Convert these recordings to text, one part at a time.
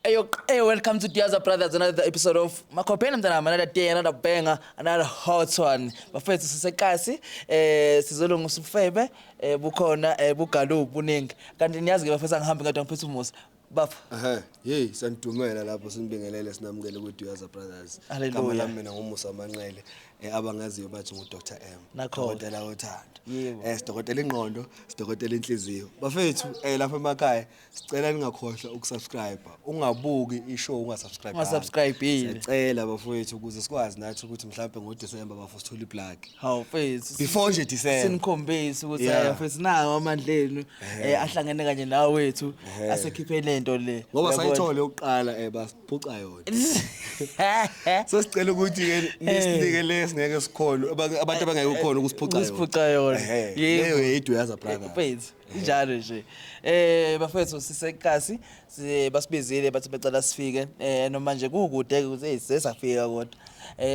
Hey, yo, hey, welcome to Diaza Brothers, another episode of Makhopeni mntanami, another day, another banger, another hot one. Bafethu sisekasi, sizolungisa ufebe, bukhona bugalu buningi. Kanti niyazi ke bafethu angihambi ngadwa ngiphethe umusa. Bafo. Ehhe, hey sanidumela lapho sinibingelele sinamukele kwi-Duyaza Brothers. Hallelujah. Igama lami mina nguMusa Manqele, abangaziyo bathi ngu-Dr M. Nakhona. Dokotela wothando. Yebo. Sidokotela ingqondo, sidokotela inhliziyo. Bafethu, lapha emakhaya sicela ningakhohlwa ukusubscribe. Ungabuki ishow ungasubscribe. Ungasubscribe-ile. Siyacela bafethu ukuze sikwazi nathi ukuthi mhlawumbe ngoDecember bafo sithole iplug. Hawu mfethu. Before nje December. Sinikhombise ukuthi hayi mfethu nawo amandla enu ahlangene kanye nawe wethu asekhiphe lento le. Ngoba Uyabona? sayithola yokuqala basiphuca yona. Sesicela ukuthi ke nisinike le singeke sikhona abantu abangeke khona ukusiphuca yona. Ukusiphuca yona. Ehhe, Yebo. leyo yeyiDuyaza Brothers. Mfethu, injalo nje. Bafethu sisekasi, basibizile bathi becela sifike. Noma nje kukude ukuthi hey sesafika kodwa.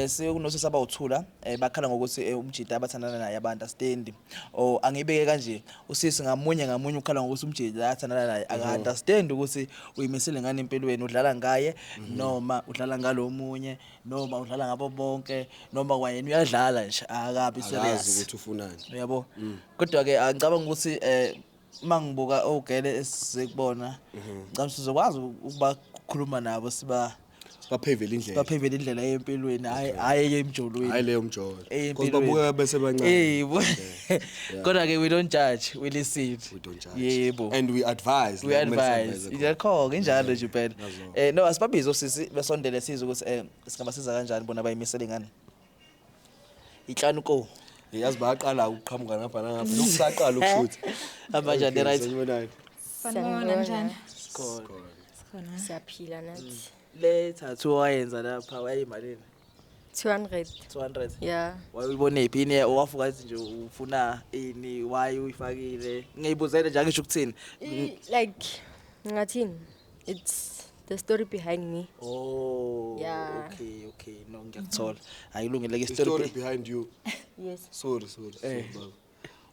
Sikunothi sabawuthula bakhala ngokuthi umjida abathandana naye abantu understand. Oh angibeke kanje, usisi ngamunye ngamunye ukhala ngokuthi umjida athandana naye aka understand ukuthi uyimisele ngani empilweni, udlala ngaye noma udlala ngalomunye noma udlala ngabo bonke noma kwayena uyadlala nje akabi Akazi serious. ukuthi ufunani. Uyabo? Kodwa ke angicabanga ukuthi mangibuka ogele esizekubona ngicabanga sizokwazi ukuba ukukhuluma nabo siba Sibaphevele indlela. baphevele indlela yempilweni, hayi hayi emjolweni. Hayi leyo mjolo. Because Empilweni. babuka bese bancane. Yebo. Kodwa ke we don't judge, we listen. We don't judge. Yebo. And we advise. We la kumele advise. si-advise khona. Iyakho injalo nje phela. Nazo. No asibabize osisi besondele sizwe ukuthi singabasiza kanjani bona bayimisele ngani. Inhlanuko. Yazi bayaqala ukuqhamuka ngapha nangapha. Lokhu saqala ukushutha. Hamba njani, right? Sanibonani. Sanibona, njani? Khona. Sikhona. Siyaphila nathi. Le tattoo wayenza lapha wayeyimalini? 200. 200. Yeah. Wayibone phi ini wafuka ithi nje ufuna ini why uyifakile? Ngiyibuzele nje angisho ukuthini. Like ngathini? It's the story behind me. Oh. Yeah. Okay. No ngiyakuthola. Ayilungile ke The story. story behind you. Yes. Sorry, sorry. Sorry, baba.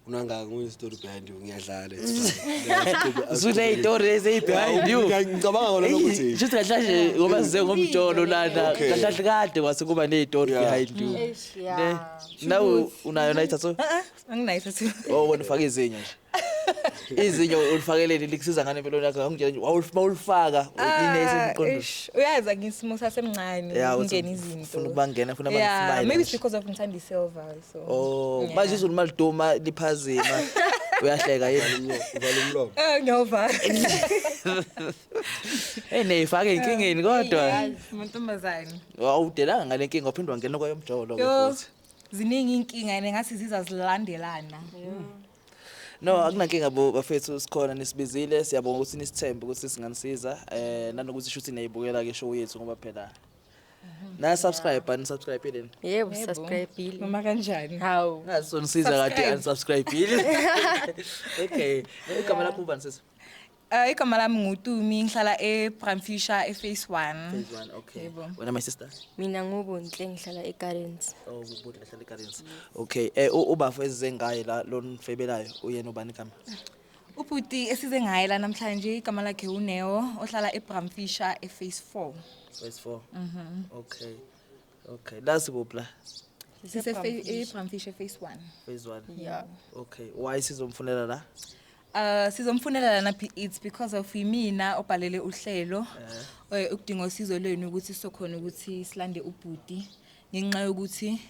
Unangaka ngiyi story behind you ngiyadlala. It's fine. Zule istory ezi behind you. Ngicabanga ngona lokuthi. Shuthi kahle nje ngoba size ngomjolo lana. Okay. Kahle kade kwase kuba nezitori behind you. Eish, Ne? yeah. Nawe unayo na tattoo? Anginayo tattoo. Oh wena ufaka izinyo nje. Izinyo ulifakeleni likusiza ngani empilweni yakho? Angitshela nje wawulifaka ine esemqondweni. Eish, uyazi ngisimo sasemncane Yeah, uthi ukungena izinto. ufuna ukubangena, ufuna Yeah, abantu maybe it's because of ngithanda i-silver so. Oh, Yeah. manje izulu maliduma liphazima. Uyahleka yini? Uvala umlomo. Ngiyovala. Hey neyifake inkingeni kodwa. Amantombazane. Awudelanga ngale nkinga waphindwa ngena kwayomjolo ke Yo, futhi. ziningi inkinga and ngathi zizazilandelana. No, akunankinga bo bafethu sikhona nisibizile siyabonga ukuthi nisithembe ukuthi singanisiza nanokuthi shuthi niyibukela ke show yethu ngoba phela na subscribe ani subscribe yini Yebo, Yebo. subscribe. Noma kanjani? Hawu. ngasonisiza kade Subscribe. unsubscribe yini. Okay, igama lakho ubani sisi? Igama lami nguTumi, ngihlala eBramfisher ePhase 1. Phase 1, okay. Yebo. Wena my sister? Mina ngubunhle ngihlala eGardens. Oh, ubuthi lahlala eGardens. Okay, ubafo ezize ngaye la lonifebelayo uyena ubani igama? Ubhuti esize ngaye la namhlanje igama lakhe uNeo ohlala eBramfisher ePhase 4. Phase 4. Okay. Okay, la sikuphi la? Sise eBramfisher Phase 1. Phase 1. Yeah. Okay, why sizomfunela la? Sizomfunela lana it's because of imina obhalele uhlelo ukudinga usizo lwenu ukuthi sizokhona ukuthi silande ubhuti ngenxa yokuthi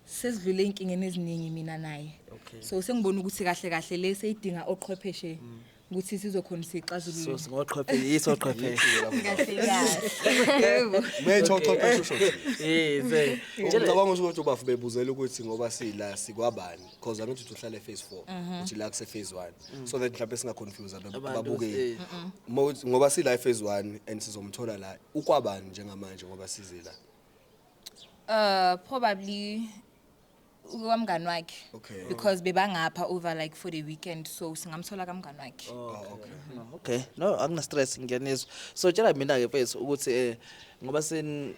sesidlule inkingeni eziningi mina naye. Okay. So sengibona ukuthi kahle kahle le seyidinga oqhwepheshe ukuthi sizokhona sixazulule. So singoqhwepheshe, yiso oqhwepheshe. Kahle kahle. Yebo. Methu ochwepheshe usho. Yes. Ngicabanga ukuthi ubafu bebuzela ukuthi ngoba sila sikwabani because angithi uthi uhlala ephase 4 uthi la kuse phase 1 so that mhlawumbe singa confuse Abantu, ababukeli. Ngoba sila ephase 1 and sizomthola la ukwabani njengamanje ngoba size la. Probably ukwamngani wakhe. Okay. Because bebangapha over like for the weekend so singamthola kamngani wakhe. Oh, okay. No, okay. No, akuna stress ngiyanizwa. So tshela mina ke mfethu ukuthi ngoba sen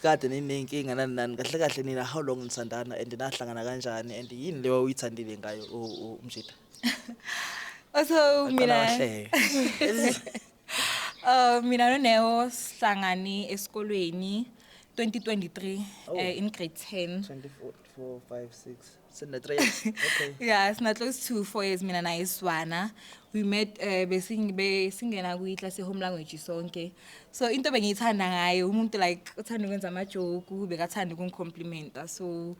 kade ninenkinga nani nani kahle kahle nina how long nithandana and nahlangana kanjani and yini leyo uyithandile ngayo umjida? Also Waqala mina wahleka. Mina noNeo sihlangane esikolweni 2023 in grade 10. 24 4 5 6 7 3 years. Okay. Yeah, sina close to 4 years mina naye swana. We met besingena kwi-class home language sonke. So into bengiyithanda ngaye umuntu like uthanda ukwenza ama-joke, bekathanda ukungicomplimenta. So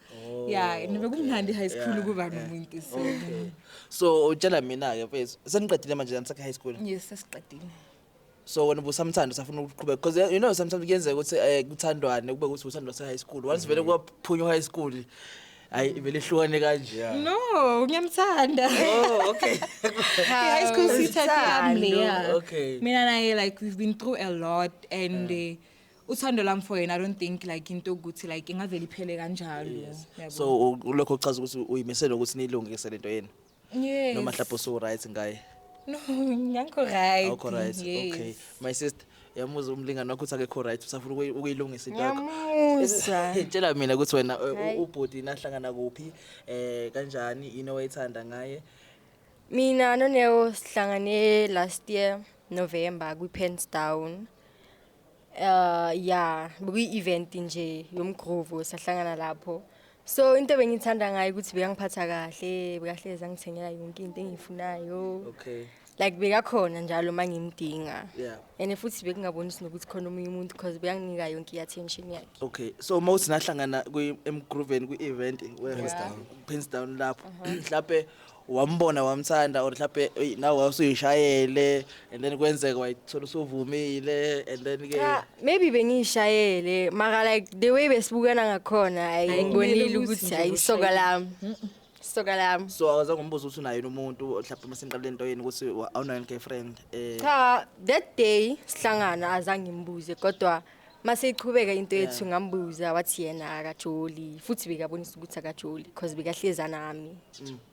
yeah, bekumnandi high school ukuba nomuntu so. Okay. So utshela mina ke mfethu, seniqedile manje nisakhe high school. Yes, sesiqedile. So wena ubusamthanda usafuna ukuqhubeka because you know sometimes kuyenzeka ukuthi kuthandwane kube ukuthi uthandwa se high school. Once vele kwaphunywa high school, hayi ivele ihlukane kanje. No, ngiyamthanda. Oh, okay. High school sweetheart yami leya. Okay. Mina naye like we've been through a lot and uthando lami for yena I don't think like into ukuthi like ingavele iphele kanjalo. Yabo. So lokho kuchaza ukuthi uyimisele ukuthi niyilungise lento yenu. Yes. Noma mhlawumbe usu right ngaye. No, ngangikho right. Awukho right. Yes. Okay. My sister, yamuzwa umlingani wakho uthi akekho right, usafuna ukuyilungisa into yakho. Ngiyamuzwa. Tshela mina ukuthi wena Hayi. ubhuti nahlangana kuphi, kanjani, yini owayithanda ngaye? Mina noNeo sihlangane last year November kwi-Pens Down. Yeah, bekuyi-event nje yomgroove sahlangana lapho. So into ebengithanda ngayo ukuthi bekangiphatha kahle, bekahlezi angithengela yonke into engiyifunayo. Okay. Like bekakhona njalo mangimdinga. Yeah. And futhi bekungabonisi nokuthi khona omunye umuntu because bekanginika yonke i-attention yakhe. Okay. So mawuthi nahlangana kwi emgrooveni kwi-event Pens Down. Pens Down lapho. Mhlawumbe wambona wamthanda or mhlawumbe eyi, nawe wawusuyishayele and then kwenzeka wayithola usuvumile and then ke Cha, maybe bengiyishayele mara like the way besibukana ngakhona ayi Ayi, ngibonile kumele ukuthi ukuthi nje ayi soka ushayele. lami. Soka lami. So awazange umbuzo ukuthi unayo yini umuntu mhlawumbe maseniqale lento yini ukuthi awunayo yini girlfriend Cha, that day sihlangana azange ngimbuze kodwa mase iqhubeka into yethu ngambuza wathi yena akajoli futhi bekabonisa ukuthi akajoli because bekahleza nami.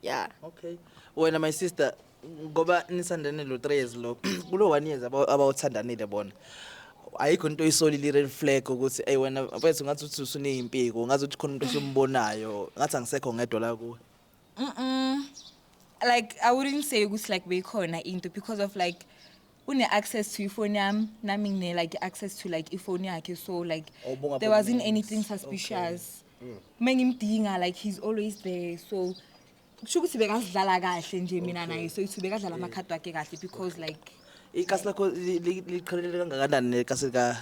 Yeah. Okay. Wena my sister ngoba nisandane lo 3 years lo kulo 1 years abawuthandanile bona. Ayikho into oyisolile red flag ukuthi hey wena mfethu ngathi uthi usuneyimpiko ngathi uthi khona umuntu osumbonayo ngathi angisekho ngedwa la kuwe. Like I wouldn't say ukuthi like beyikhona into because of like une access to ifoni yami nami ngine like access to like ifoni yakhe so like Oh, bungaboni there wasn't niks. anything suspicious. Mengimdinga like he's always there so kusho ukuthi bekasidlala kahle nje mina naye so ithi bekadlala amakhadi wakhe kahle because like Ikasi lakho liqhelelene kangakanani nekasi lika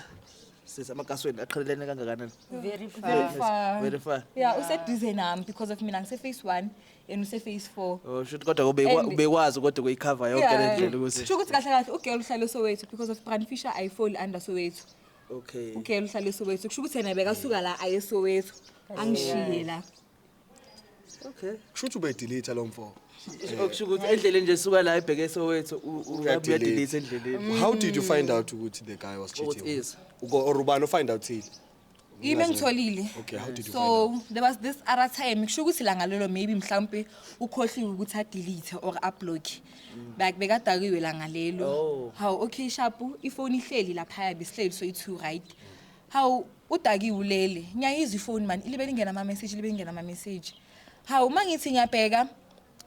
sisi amakasweni aqhelelene kangakanani? Very very far. Very far. Yeah, useduze nami because of mina ngise phase 1 and use phase 4. Oh shoot kodwa And- ubekwazi kodwa ukuyicover yonke le ndlela ukuthi Kusho ukuthi kahle kahle ugirl uhlale Soweto because of Brand Fisher ayifall under Soweto. Okay. Ugirl uhlale Soweto kusho ukuthi yena bekasuka la aye Soweto angishiye la. Okay. Kusho ukuthi ubedelete lo mfo. Okusho ukuthi endleleni nje suka la ebheke Soweto Uyadelete. uyadelete endleleni. How did you find out ukuthi the guy was Ukuthi cheating? is. Or ubani find out thile? Yimi engitholile. Okay, how did you So find out? there was this other time kusho ukuthi la ngalelo maybe mhlawumbe ukhohliwe ukuthi adelete or ablock. Like bekadakiwe la ngalelo. Oh. How okay sharp ifoni ihleli lapha besihleli so i2 right. How udakiwe ulele. Ngiyayizwa ifoni man ilibe lingena ama message libe lingena ama message. How mangithi ngiyabheka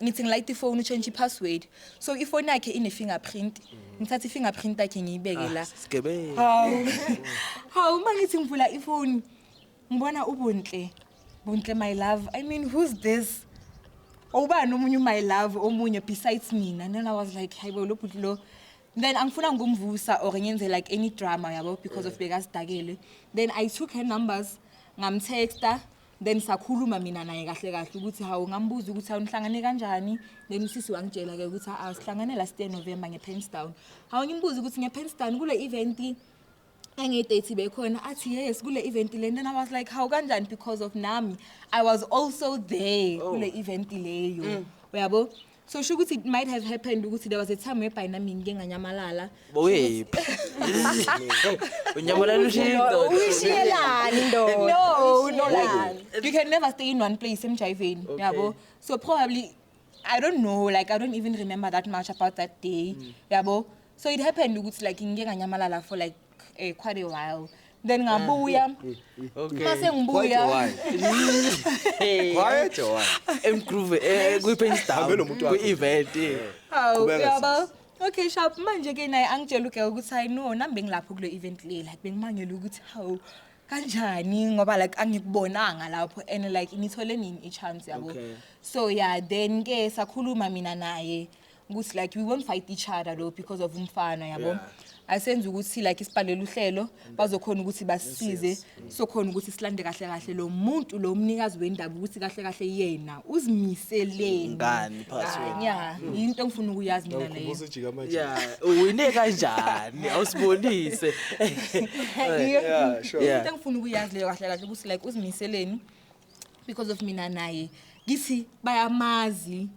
ngithi ngilight ifoni uchange ipassword. So ifoni yakhe ine fingerprint. Ngithatha ifingerprint yakhe ngiyibeke la. Sigebengu. Hawu. Hawu mangithi ngivula ifoni ngibona uBontle. Bontle my love. I mean who's this? Ubani omunye my love omunye besides mina? And then I was like hayibo lo bhuti lo. Then angifuna ngumvusa or ngenze like any drama yabo because of bekasidakele. Then I took her numbers ngamtexta then sakhuluma mina naye kahle kahle ukuthi hawu ngambuza ukuthi hawu nihlangane kanjani then usisi wangitshela ke ukuthi ah sihlangane last year November nge-Pens Down. Hawu ngimbuza ukuthi nge-Pens Down kule event engeyi-30 bekhona athi yes kule event le. Then I was like how kanjani because of nami I was also there kule event leyo uyabo. So sho ukuthi it might have happened ukuthi there was a time whereby nami ngike nganyamalala. Bowephi? Unyamalala ushiye Uyishiyelani ndoda? No, like you can never stay in one place emjayiveni yabo. So probably I don't know, like I don't even remember that much about that day yabo. So it happened ukuthi like ngike nganyamalala for like quite a while then ngabuya Okay. mase Quite a ngibuya while. Quite a while. Emgroove kwi-Pens Down Hambe nomuntu wakho. kwi-event. Hawu Qhubeka, yabo. Okay, sharp. Manje ke naye angitshela ugirl ukuthi hayi no, nami bengilapho kule event le, like bengimangele ukuthi hawu kanjani ngoba like angikubonanga lapho and like nithole nini i-chance yabo. Okay. So yeah, then ke sakhuluma mina naye ukuthi like we won't fight each other though because of umfana yabo. Yeah. Asenze ukuthi like isibhalele uhlelo bazokhona ukuthi basisize, sokhona ukuthi silande kahle kahle lo muntu lo mnikazi wendaba ukuthi kahle kahle yena uzimiseleni Ngani phakathi kwenu? Yeah, into engifuna ukuyazi mina leyo. Ngikhumbuza ijika manje. Yeah, uwine kanjani? Awusibonise. Yeah, sure. Yeah. Into engifuna ukuyazi leyo kahle kahle ukuthi like uzimiseleni because of mina naye ngithi bayamazi.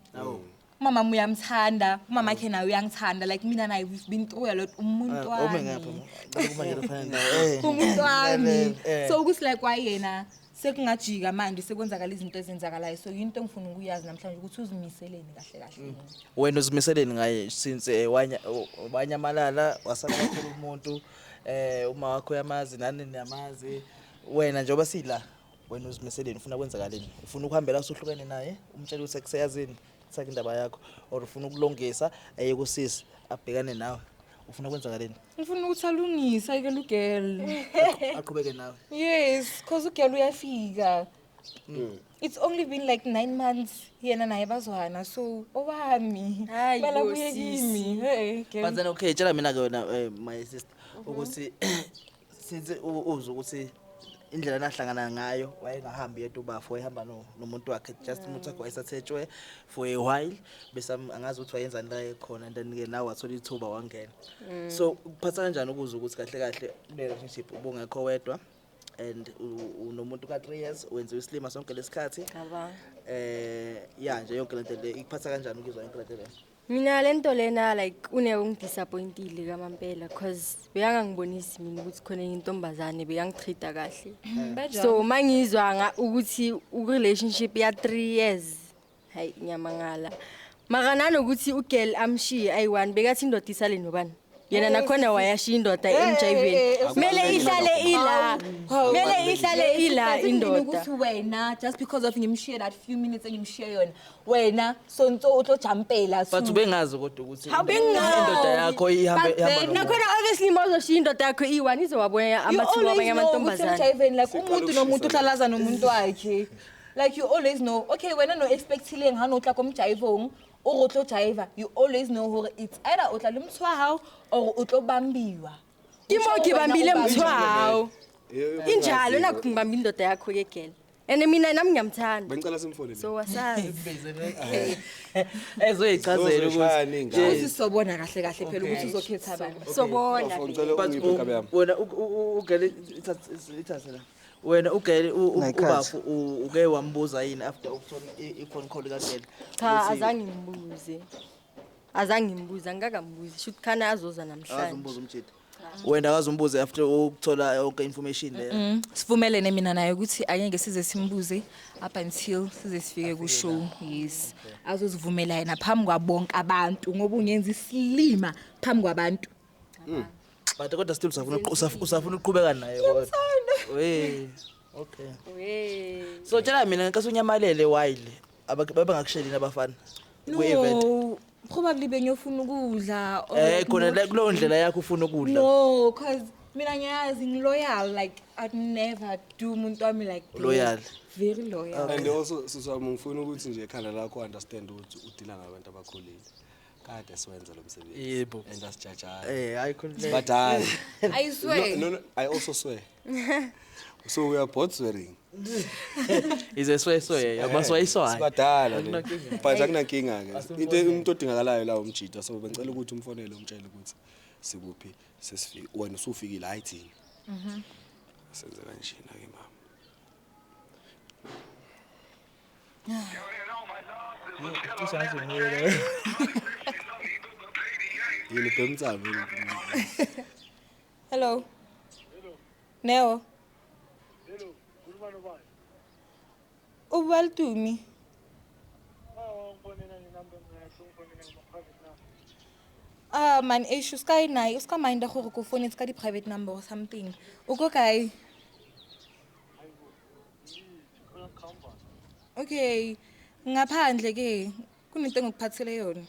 Umama uyamthanda, umama wakhe naye uyangithanda, like mina naye we've been through a lot, umuntu Ume ngapha. wami. Ngicela manje lapha ndawo. Umuntu wami. Eh. So ukuthi like kwayena sekungajika manje sekwenzakala izinto ezenzakalayo, so into engifuna ukuyazi namhlanje ukuthi uzimiseleni kahle kahle. Wena uzimiseleni ngaye since wanyamalala wasala wathola umuntu, uma wakho uyamazi nani niyamazi. Wena njengoba sila wena uzimiseleni, ufuna kwenzakaleni? Ufuna ukuhambela usuhlukene naye, umtshele ukuthi akuseyazini, sake indaba yakho, or ufuna ukulungisa aye kusisi abhekane nawe? Ufuna kwenzakaleni? Ngifuna ukuthi alungise ayike lugirl. Aqhubeke nawe. Yes, cause ugirl uyafika. It's only been like 9 months yena naye bazwana, so owami. Hayi Bala bo, buye sisi. kimi. Hey, girl. But then okay, tshela mina ke wena, my sister, ukuthi since uzwe ukuthi indlela nahlangana ngayo wayengahambi yedwa ubafo, wayehamba nomuntu wakhe, just umuntu wakhe wayesathethwe for a while, bese angazi ukuthi wayenzani la ekhona, and then ke nawe wathola ithuba wangena. So kuphatha kanjani ukuzwa ukuthi kahle kahle kule relationship ubungekho wedwa and unomuntu ka 3 years, wenziwe isilima sonke lesikhathi? Cabanga. Ya nje yonke lento le ikuphatha kanjani ukuzwa yonke lento le? Mina lento lena like une ungidisappointile kamampela cause bekangangibonisi mina ukuthi khona enye intombazane bekangitreat kahle. So mangizwa ukuthi u relationship ya 3 years, hayi ngiyamangala. Mara nanokuthi ugirl amshiye ayi-one bekathi indoda isale nobani. Yena nakhona wayashiya indoda emjayiveni. Mele ihlale ila. Mele ihlale ila indoda. Ukuthi wena just because of ngimshiye that few minutes engimshiye yona, wena sontso o tlo jumpela. But ubengazi kodwa ukuthi Hawu, bengazi. indoda yakho ihambe But ihamba then, nomuntu. nakhona obviously mawuzoshiya indoda yakho iyi-one izowabona amathuba abanye amantombazane. Emjayiveni like Siqala umuntu nomuntu ukushisa. uhlalaza nomuntu wakhe. Like you always know, okay wena no expectile ha no tla ko mjayivong o go tlo jiva, you always know hore it's either o tla le motho wa hao or o tlo bambiwa. Ke mo ke bambile motho wa hao. Eh, Injalo nakho ngibamba indoda yakho ke girl. And mina nami ngiyamthanda. Bengicela simfonele. So wasazi. Ezoyichazela Uzoshaya ukuthi ney'ngane. Ukuthi sobona kahle kahle phela ukuthi uzokhetha bani. Sobona. Bafo, ngicela But ungiphe inkabi yami. wena ugele ithathe la. Wena ugele Ngayikhathi. ubafo uke wambuza yini after ukuthola i-phone call kagele? Cha, Ukuthi- azange ngimbuze. Azange ngimbuze, angikakambuzi. Shuthi khana azoza namhlanje. Akazumbuza umjita. Wena akazumbuze after ukuthola yonke information leyo. Sivumelene mina naye ukuthi angeke size simbuze up until size sifike ku-show. Yes, azozivumela yena phambi kwabonke abantu ngoba ungenza isilima phambi kwabantu. But kodwa still usafuna ukuqhubeka naye kodwa. We. Okay. We. So tshela mina ngenkathi unyamalele while babengakushelini abafana kwi-event. No, probably bengiyofuna ukudla or like Khona not- kuleyo ndlela yakho ufuna ukudla. No, cause mina ngiyazi ngiloyal, like I'd never do umuntu wami like that. Loyal. Very loyal. And also sisi wami ngifuna ukuthi nje ekhanda lakho understand ukuthi udila ngabantu abakhulile. Kade siwenza lo msebenzi. Yebo. And asijajana. Hayi khona. Sibadala. I swear. No, no, I also swear. So we are both swearing. Izesweswe amaswayiswayo. Sibadala le. Akunankinga. But akunankinga ke. Into umuntu odingakalayo la umjita, so bengicela ukuthi umfonele umtshele ukuthi sikuphi, sesifike, wena usufikile, hayi thina. Senze kanjena ke mama. Yini ubhemtsalo? Hello. Neo. Hello, khuluma nobani? Ubaltumi. Oh, ngifonela ngenamba engekho, ngifonela ngama-private number. Ah man, eish, o ska e naye, o ska minda gore ko founetse ka di-private number or something. O ko kae? Hayibo, yini khona kuhamba? Okay, ngaphandle ke kunento engikuphathele yona.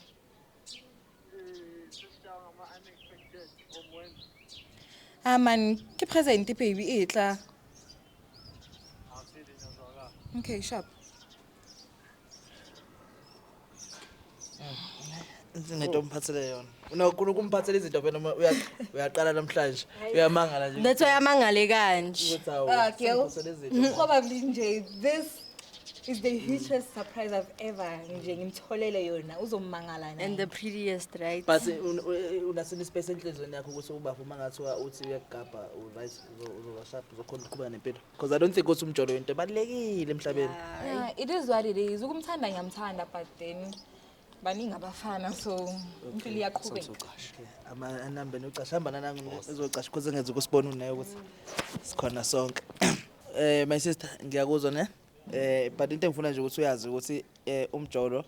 Eh, Ah man, ke present baby e tla. Awusile ngiyazwakala. Okay, sharp. Into omphathele yona. Unokhulu ukumphathela izinto phela noma uyaqala namhlanje. Uyamangala nje. That's why amangale kanje. Ukuthi awu, Ah, girl. sengiphathele izinto. Probably nje this is the hugest surprise I've ever nje ngimtholele yona uzomangala naye. And the prettiest, right? But unasini space enhlizweni yakho ukuthi ubafo uma ngathiwa uthi uyakugabha u-right uzoba sharp uzokhona ukuqhubeka nempilo. Because I don't think ukuthi umjolo into ebalulekile emhlabeni. Yeah, it is what it is. Ukumthanda ngiyamthanda but then baningi abafana so impilo iyaqhubeka. Okay, ama anambe nocasha hamba nanangu ezocasha because ngeze ukusibona unaye ukuthi sikhona sonke. My sister ngiyakuzwa ne? But into engifuna nje ukuthi uyazi ukuthi umjolo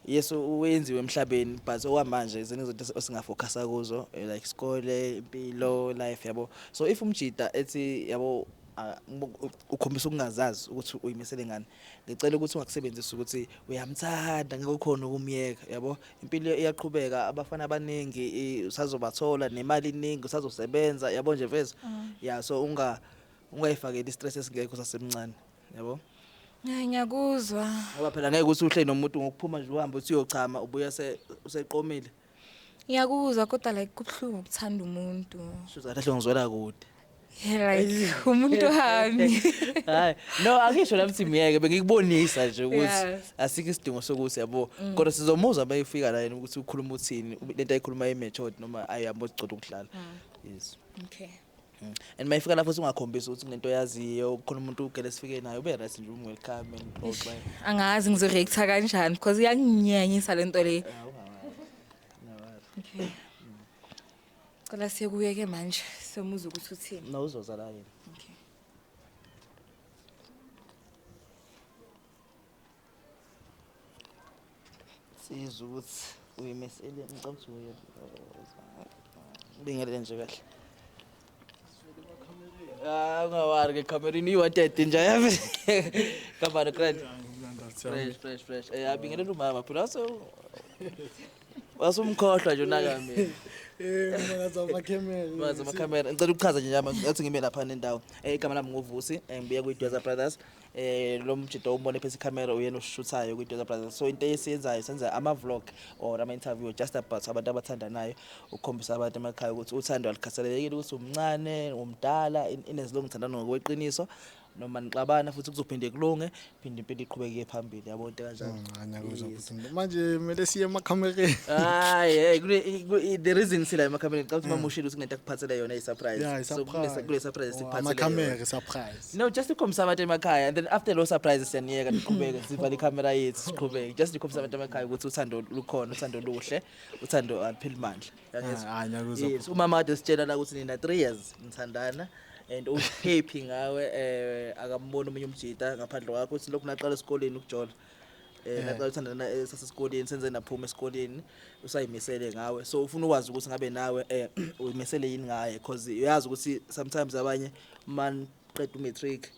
yes uwenziwe emhlabeni but okwamanje ziningi izinto esingafocusa kuzo like isikole, impilo, life yabo. So if umjida ethi yabo ukhombisa ukungazazi ukuthi uyimisele ngani, ngicela ukuthi ungakusebenzisi ukuthi uyamthanda ngeke ukhona ukumyeka yabo. Impilo iyaqhubeka, abafana abaningi usazobathola nemali iningi usazosebenza yabo nje mfethu. Yeah, so ungayifakeli istress esingekho sasemncane yabo. Hayi ngiyakuzwa. Ngoba phela ngeke ukuthi uhleli nomuntu ngokuphuma nje uhambe uthi uyochama ubuya useqomile. Ngiyakuzwa kodwa like kubuhlungu ukuthanda umuntu. Shuthi kahle ngizwela kude. Yeah, like umuntu wami. Hayi, no akisho la mthi miyeke bengikubonisa nje ukuthi Yes. asikho isidingo sokuthi yabo. Kodwa sizomuzwa bayifika la yena ukuthi ukhuluma uthini, lento ayikhuluma imethod noma ayabo ucela ukudlala. Yes. Okay. And mayifika lapho usungakhombisa ukuthi kunento oyaziyo, kukhona umuntu ugele sifike naye ube right nje umwelcome and xoxa. Angazi ngizoreacta kanjani because iyanginyanyisa lento le. Okay. Cela siye kuye ke manje siyomuza ukuthi uthini. No uzoza la yena. Okay. Sizwe ukuthi uyimisele ngicabanga ukuthi uye. Bingelele nje kahle. Ah, ungawari ke kamereni i-wanted nje yabe. Kabani grand. Fresh fresh fresh. Abingelele umama phela so wasumkhohlwa nje unaka mina. Ngazi Mazi amakhamera. Ngicela ukuchaza nje njama ngathi ngime lapha nendawo. Igama lami nguVusi, ngibuya kwi-Dweza Brothers. Lo mjido umbone phethe ikhamera uyena oshuthayo kwi-Dweza Brothers. So into esiyenzayo senza ama-vlog or ama-interview just about abantu abathandanayo ukukhombisa abantu emakhaya ukuthi uthando alikhathalekile ukuthi umncane, umdala, in as long nithandana ngokweqiniso noma nixabana futhi kuzophinde kulunge, phinde impilo iqhubeke phambili yabo into kanjalo. Ngiyakuzwa Yes. futhi. Manje kumele siye emakhamereni. Hayi, hey, the reason sila emakhamereni ngicabanga ukuthi mamushile ukuthi kunento akuphathele yona i-surprise. Yeah, So kule surprise sikuphathele. Amakhamera surprise. No, just ukukhombisa abantu emakhaya and then after lo surprise siyaniyeka niqhubeke sivale ikhamera yethu siqhubeke. Just ukukhombisa abantu emakhaya ukuthi uthando lukhona, uthando luhle, uthando alupheli mandla. Uyangizwa? Ah, ngiyakuzwa. Yes, umama kade sitshela la ukuthi nina 3 years nithandana and uhappy ngawe akamboni omunye umjita ngaphandle kwakho uthi lokhu naqala esikoleni ukujola. Naqala uthandana sasesikoleni senze naphuma esikoleni usayimisele ngawe so ufuna ukwazi ukuthi ngabe nawe uyimisele yini ngaye because uyazi ukuthi sometimes abanye man qeda umatric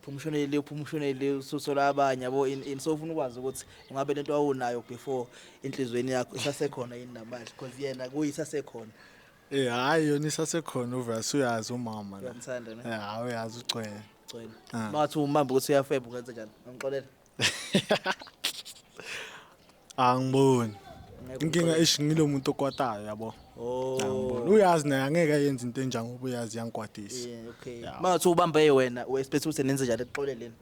phumshonele uphumshonele ususola abanye yabo in so ufuna ukwazi ukuthi ngabe lento awunayo before inhlizweni yakho isasekhona yini namanje because yena kuyisasekhona. Hayi yona isasekhona uvese uyazi umama la. Uyamthanda ne? Hayi uyazi ugcwele. Gcwele. Ah. Mathi umamba ukuthi uyafeba ungenza njani? Angixolele. Angiboni. Ngeke Inkinga umxolele. ish ngilo muntu okwatayo yabo. Oh. Angiboni. Uyazi naye angeke ayenze into enjani ngoba uyazi yangikwatisa. Yeah, okay. Yeah. Mathi ubambe wena u expect ukuthi nenze njani ekuxoleleni?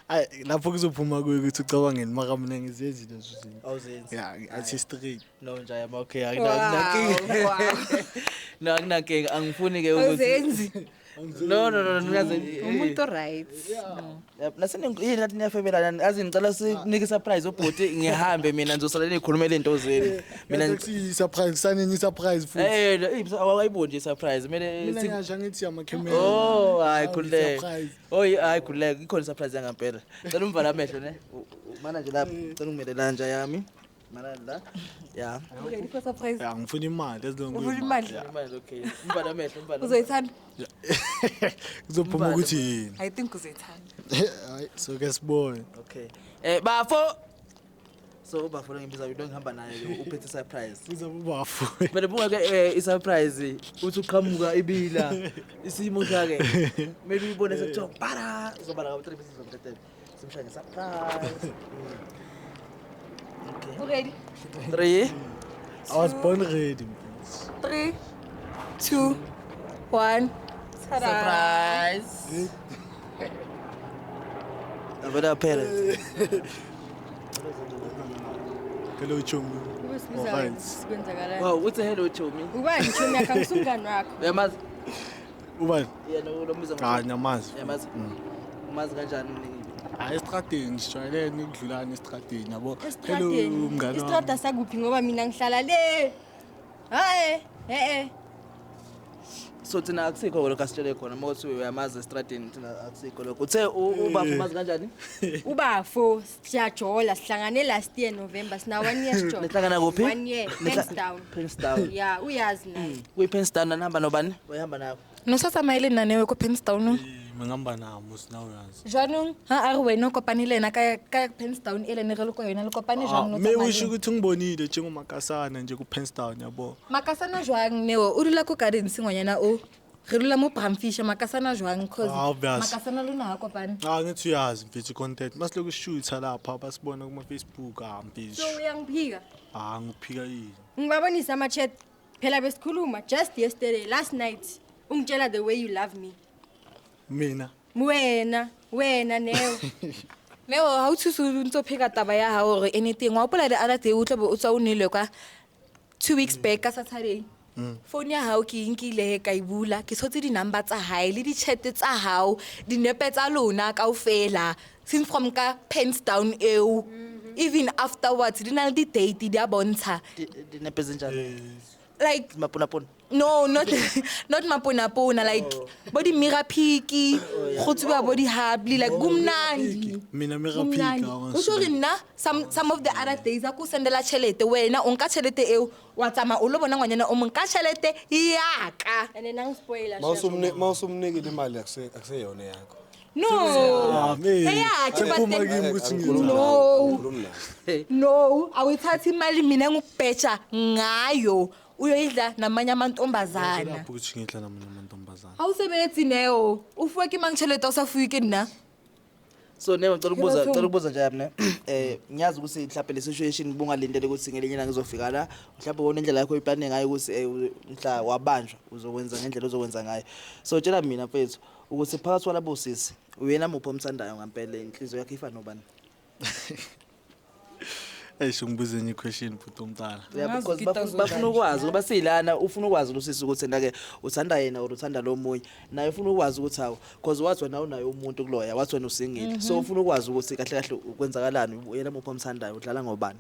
Ayi lapho kuzophuma kuye ukuthi ucabangeni mara mina ngizenzi lezo zinto. Awuzenzi. Yeah, athi straight. No nje yami okay Wow, akunankinga. wow. No akunankinga angifuni ke ukuthi Awuzenzi. No no no ngiyazi. Umuntu right. Nasene yini nathi niyafebelana azi ngicela sinike surprise ubhuti ngihambe mina ngizosala nikhulumele into zenu. Mina Mina surprise sanenye surprise futhi. Awayiboni nje surprise kumele Mina ngiyasho ngithi amakhamera. Oh hayi khululeka. Surprise. Oh hayi khululeka ikhona surprise yangampela. Cela umvale amehlo ne. Mana nje lapha cela ungimele la nje yami. Mana la. Yeah. Ready for surprise? Ya ngifuna imali ezilongo. Ufuna imali? Imali okay. Umvale amehlo umvale. Uzoyithanda? Kuzophuma ukuthi yini. I think uzoyithanda. Hayi so ke sibone. Okay. Bafo. So ubafo ngimbiza into ngihamba naye ke uphethe surprise. Uzabe ubafo. Phela buka ke i-surprise uthi uqhamuka ibila isimo sakhe. Kumele uyibone sekuthiwa para uzobala ngabo 3 pieces zomtetelo. Simshaya nge-surprise. Okay. Ready? 3. I was born ready. 3, 2, 1. Ta-da. Surprise. Avela parents. Hello chomi. Ubesibiza Alright. kwenzakalani? Wow, uthi hello chomi. Ubani chomi yakho angisumngani wakho. Uyamazi? Ubani? Yena lo mbiza Hayi ngiyamazi. Uyamazi? Umazi kanjani mningi? Hayi estradeni sijwayelene ukudlulana estradeni yabo. Hello Estradeni. mngani wami. Istrada sakuphi ngoba mina ngihlala le. Hayi, eh. So thina akusikho lokho asitshele khona uma uthi uyamazi estradeni thina akusikho lokho. Uthe ubaba umazi kanjani? Ubafo siyajola sihlangane last year November sina 1 year sijola. Nihlangana kuphi? 1 year hands down. Pens down. Yeah, uyazi naye. Kuyi pens down nihamba nobani? Uyahamba nabo. No sa tsamaye le nna newe ko Penstown. Ngihamba nabo sinawe yazi. Jwanong ha a re wena o kopane le ena ka Penstown e le ne re le ko yona le kopane jwang no Me tsamaya usho le ena? ukuthi ngibonile njengomakasana nje ku Penstown yabo. Makasana jwang neo o dula ko Gardens ngwanyana o re dula mo Bramfisher makasana jwang cause Ah, obvious. makasana lona ha kopane. Ah ngithi uyazi mfethu content masiloku sishutha lapha basibona kuma Facebook ah mfethu. So uyangiphika. Ah ngiphika yini? Ngibabonisa ama chat. Phela besikhuluma just yesterday last night. Ungitshela the way you love me. Mina Wena, wena Neo. Neo ha o thuse o ntso pheka taba ya hao hore anything wa hopola the other day o tlo be o tswa o nwele kwa 2 weeks back ka Saturday. Phone ya hao ke e nkile he ka e bula ke tshotse di-number tsa hae le di-chat tsa hao dinepe tsa lona kaofela since from ka pens down eo even afterwards di na le di-date di a bontsha Dinepe zinjani? like Mapunapuna. no not not maponapona like bo di-mirror pick go tsuba bo di-hubbly like kumnandi mina Kumnandi. miraphika O tjho hore nna some of the other days a ko sendela tjhelete wena o nka tjhelete eo wa tsamaya o lo bona ngwanyana o mong ka tjhelete yaka. And then angispoiler. Mawusumnikile imali akuseyona yakho. No. Eyakhe, but Sephuma then- kimi ukuthi Angikhulumi No. nawe, angikhulumi nawe. No, awuyithathi imali mina engikubheja ngayo uyoyidla namanye amantombazana. Lapho ukuthi ngidla namanye amantombazana. Ha o sebetse Neo, o fuwe ke mang tjhelete o sa fuwe ke nna? So Neo ngicela ukubuza Bathong. ngicela ukubuza nje mina. Ngiyazi ukuthi mhlawumbe le situation bungalindele ukuthi ngelinye ilanga ngizofika la. Mhlawumbe wona indlela yakho oyiplane ngayo ukuthi mhla wabanjwa uzokwenza ngendlela ozokwenza ngayo. So tshela mina mfethu ukuthi phakathi kwalabo sisi uyena muphi omthandayo ngempela inhliziyo yakho ifana nobani? Eish ngibuze enye question bhuti omdala. Yeah, Angazi because ukita bafuna ukwazi ngoba siyilana ufuna ukwazi lo sisi ukuthi yena ke uthanda yena or uthanda lo munye naye ufuna ukwazi ukuthi hawu because wathi wena unayo umuntu kuloya wathi wena usingile so ufuna ukwazi ukuthi kahle kahle kwenzakalani yena muphi omthandayo udlala ngobani.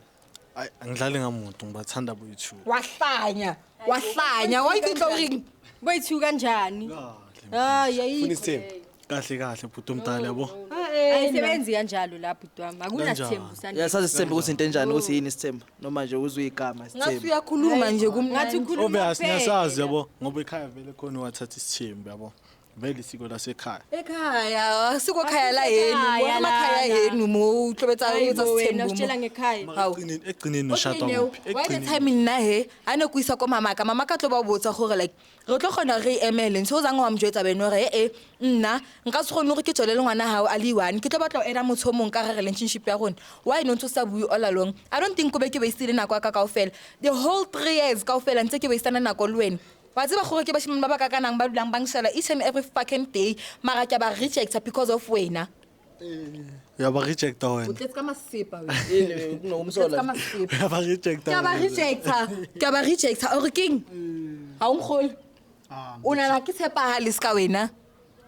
Ayi angidlali ngamuntu ngibathanda boyi-two. Wahlanya, wahlanya, wa itse tlo reng? Boyithu kanjani? Kahle. Hayi ayikho. Funa isithembu. leyo. Kahle kahle bhuti omdala yabo. Ayisebenzi kanjalo la bhuti wami. Akunasithembu Kanjani? sanje. Uyasazi isithembu ukuthi into enjani ukuthi yini isithembu noma nje uzwe igama Ngathi isithembu. uyakhuluma nje Ngathi kumnandi. ukhuluma Obvious kuphela. ngiyasazi yabo ngoba ekhaya vele khona wathatha isithembu yabo. Vele isiko lasekhaya. Ekhaya, siko khaya la yenu, Asisekhaya bona makhaya lana. yenu mo o tlobetsa o Hayi etsa bo wena sethembu mo. usitshela ngekhaya. Hawu. Ekugcineni Okay, ushada Neo, kuphi? why the Ekugcineni. time nna he a ne ko isa ko mamaka mamaka tlo ba botsa gore like re tlo kgona re emele ntho o zang wa mjwetsa bene gore ee nna nka se kgone gore ke tswele le ngwana hao a le one ke tlo batla ho ena motho o mong ka gare relationship ya rona why no ntse o sa bue all along. I don't think ko be ke wasteile nako ya ka kaofela the whole 3 years kaofela ntse ke wastana nako le wena. Wa tseba gore ke bashimane ba ba kakanang ba dulang ba nshela each and every fucking day mara ke a ba rejecta because of wena. Uyaba rejecta O wena. tletse ka masepa wena. Yini O tletse ka kunokumsola. masepa. Uyaba rejecta. Ke a ba rejecta, ke a ba rejecta ore keng? Ha o nkgolwe. O nahana ke tshepahale se ka wena?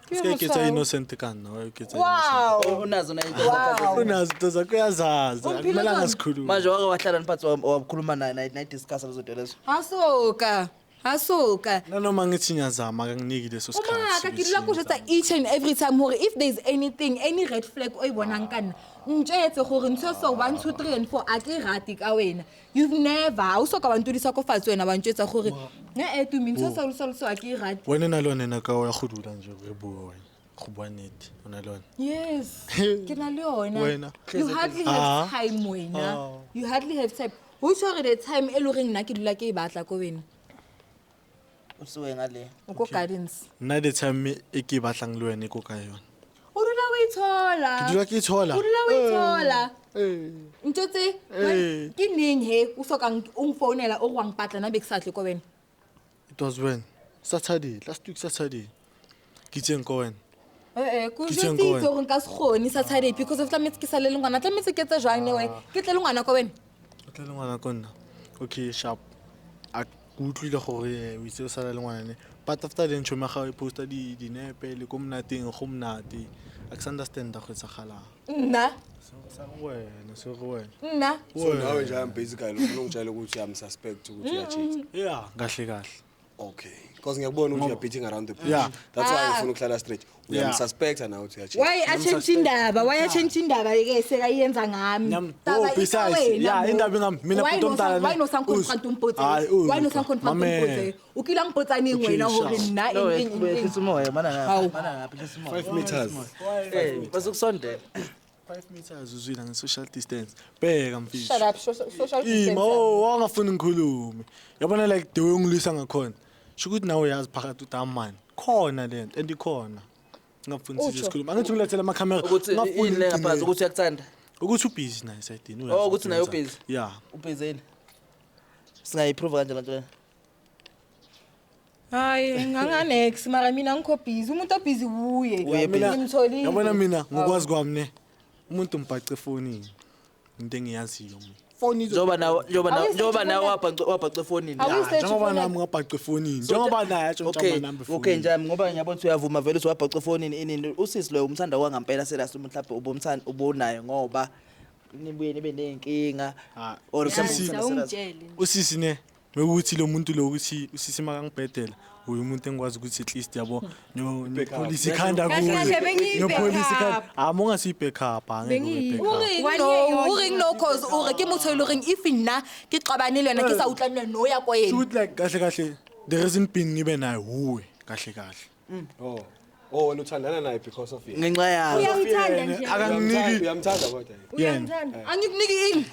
Sike ketsa innocent ka nna, wa ketsa. Wow. Unazo na into. Wow. Unazo into zakho uyazazi. Umphile Akumelanga tsona. sikhulume. Manje wake wahlala niphatsi wakhuluma naye naye discuss lezo zinto lezo. Ha soka. Ha soka. Nanoma ngithi ngiyazama akanginiki leso O maka sikhathi. ke dula ko jwetsa each and every time hore if there is anything any red flag o e bonang ka nna ntjwetse gore ntho e so 1 2 3 and 4 a ke rate ka wena. You've never ha o soka wa ntudisa ko fatshe wena wa ntjwetsa gore eh tumi ntho e so le so le so a ke e rate. Wena nalona naka uyakhulula nje re bua wena. Go bua nnete, o na le yone. Yes, ke na le yona. Wena. You hardly have Ah. time wena. Ah. You hardly have time. Ho tjho hore the time e leng hore nna ke dula ke e batla ko wena. Usuke ngale. O ko gardens. Nna the time e ke e batlang le wena e ko ka yone. O dula o e thola. Ke dula ke e thola. O dula o e thola. Ntho tse Eh. ke neng he o sokang o nfounela o re wa mpatla nna be ke sa tle ko wena. It was when? Saturday, last week Saturday. Ke itseng ko wena. Eh, ko Ke tjheng ko jwetsitse wena. hore nka se kgone Saturday because of tlametse ke sale le ngwana. Tlametse ke etse jwang ne wena? Ke tle le ngwana ko wena. O tle le ngwana ko nna. Okay, sharp. A ke utlwile gore o itse o sala le ngwana ne. But after then tšhomi ya gago e posta dinepe le ko monateng go monate. A ke sa understanda go etsagalang. Nna, Sa go wena, se go wena. nna. So nawe nje basically ufuna ungitshela ukuthi uyamsuspect ukuthi uyacheat. Yeah, kahle kahle. Okay. Because ngiyakubona ukuthi you're beating around the bush. Yeah. That's why Ah. ngifuna ukuhlala straight. Yeah. Uyamsuspecta nawe ukuthi uyacheat. Why a change indaba? Why a change indaba ke sekayenza ngami? Nyam- Oh, besides, yeah, indaba ingami. Mina Why bhuti no omdala ne- why no sang Uz- confront umpotse? Hayi, uz- Why no sang confront Mamela. umpotse? O kile wa mpotsa neng Okay, wena hore sharp. nna No, eng eng eng, wehlisa eng? umoya mana ngapha, Hawu. mana ngapha hlisa umoya. 5 meters. Eh, basukusondela. 5 meters uzwile nge-social distance. Bheka mfethu. Shut up, social distance. Ima, oh, wangafuni ngikhulume. Yabona like the way ungilwisa ngakhona. Sho ukuthi nawe uyazi phakathi ukuthi amani. Khona lento and ikhona. Ngingafuni size Utsho. sikhulume. Angithi ngilethele amakhamera. Ukuthi Ngingafuni yini le ngaphansi ngigcine- ukuthi uyakuthanda. ukuthi ubhizi naye esayidini. uyazi Oh, ukuthi naye wenzani. ubhizi. Yeah. Ubhizi yini? Singayiprove kanjani lento le? Hayi, nganganex mara mina ngikho busy. Umuntu obusy uye. Uye busy. Ngimtholile. Yabona mina ngokwazi kwami ne. Umuntu umbhace efonini. Into engiyaziyo mina. Foni izo- Njengoba nawe njengoba nawe Awuyi njengoba nawe search wabhaca efonini. Awuyi Ya, search njengoba ifoni nami ngabhaca efonini. Njengoba naye atshontsha Okay, amanamba okay efonini. nje ngoba ngiyabona ukuthi uyavuma vele ukuthi wabhaca efonini inini. Usisi loyo umthanda kwangampela serious mhlawumbe ubomthanda ubonayo ngoba nibuye nibe nenkinga Ah, or usisi- mhlawumbe umthanda serious. Awungitshele nje. Usisi ne mekuthi lo muntu lo ukuthi usisi makangibhedela uye umuntu engikwazi ukuthi at least yabo nopholisa ikhanda Kahle kahle bengiyi nopholisa ikhanda backup. ah mongasiyi backup angeke ube Bengiyi- backup O reng no, o reng no cause o re ke motho e leng horeng if nna ke qabane le wena ke sa utlwane le wena o ya ko yena. Shuthi like kahle kahle the reason being ngibe naye huwe kahle kahle Oh. Oh, wena uthandana naye because of yena. Ngenxa yayo. Uyangithanda nje. Akanginiki Uyamthanda kodwa yena. yena Angikuniki ini?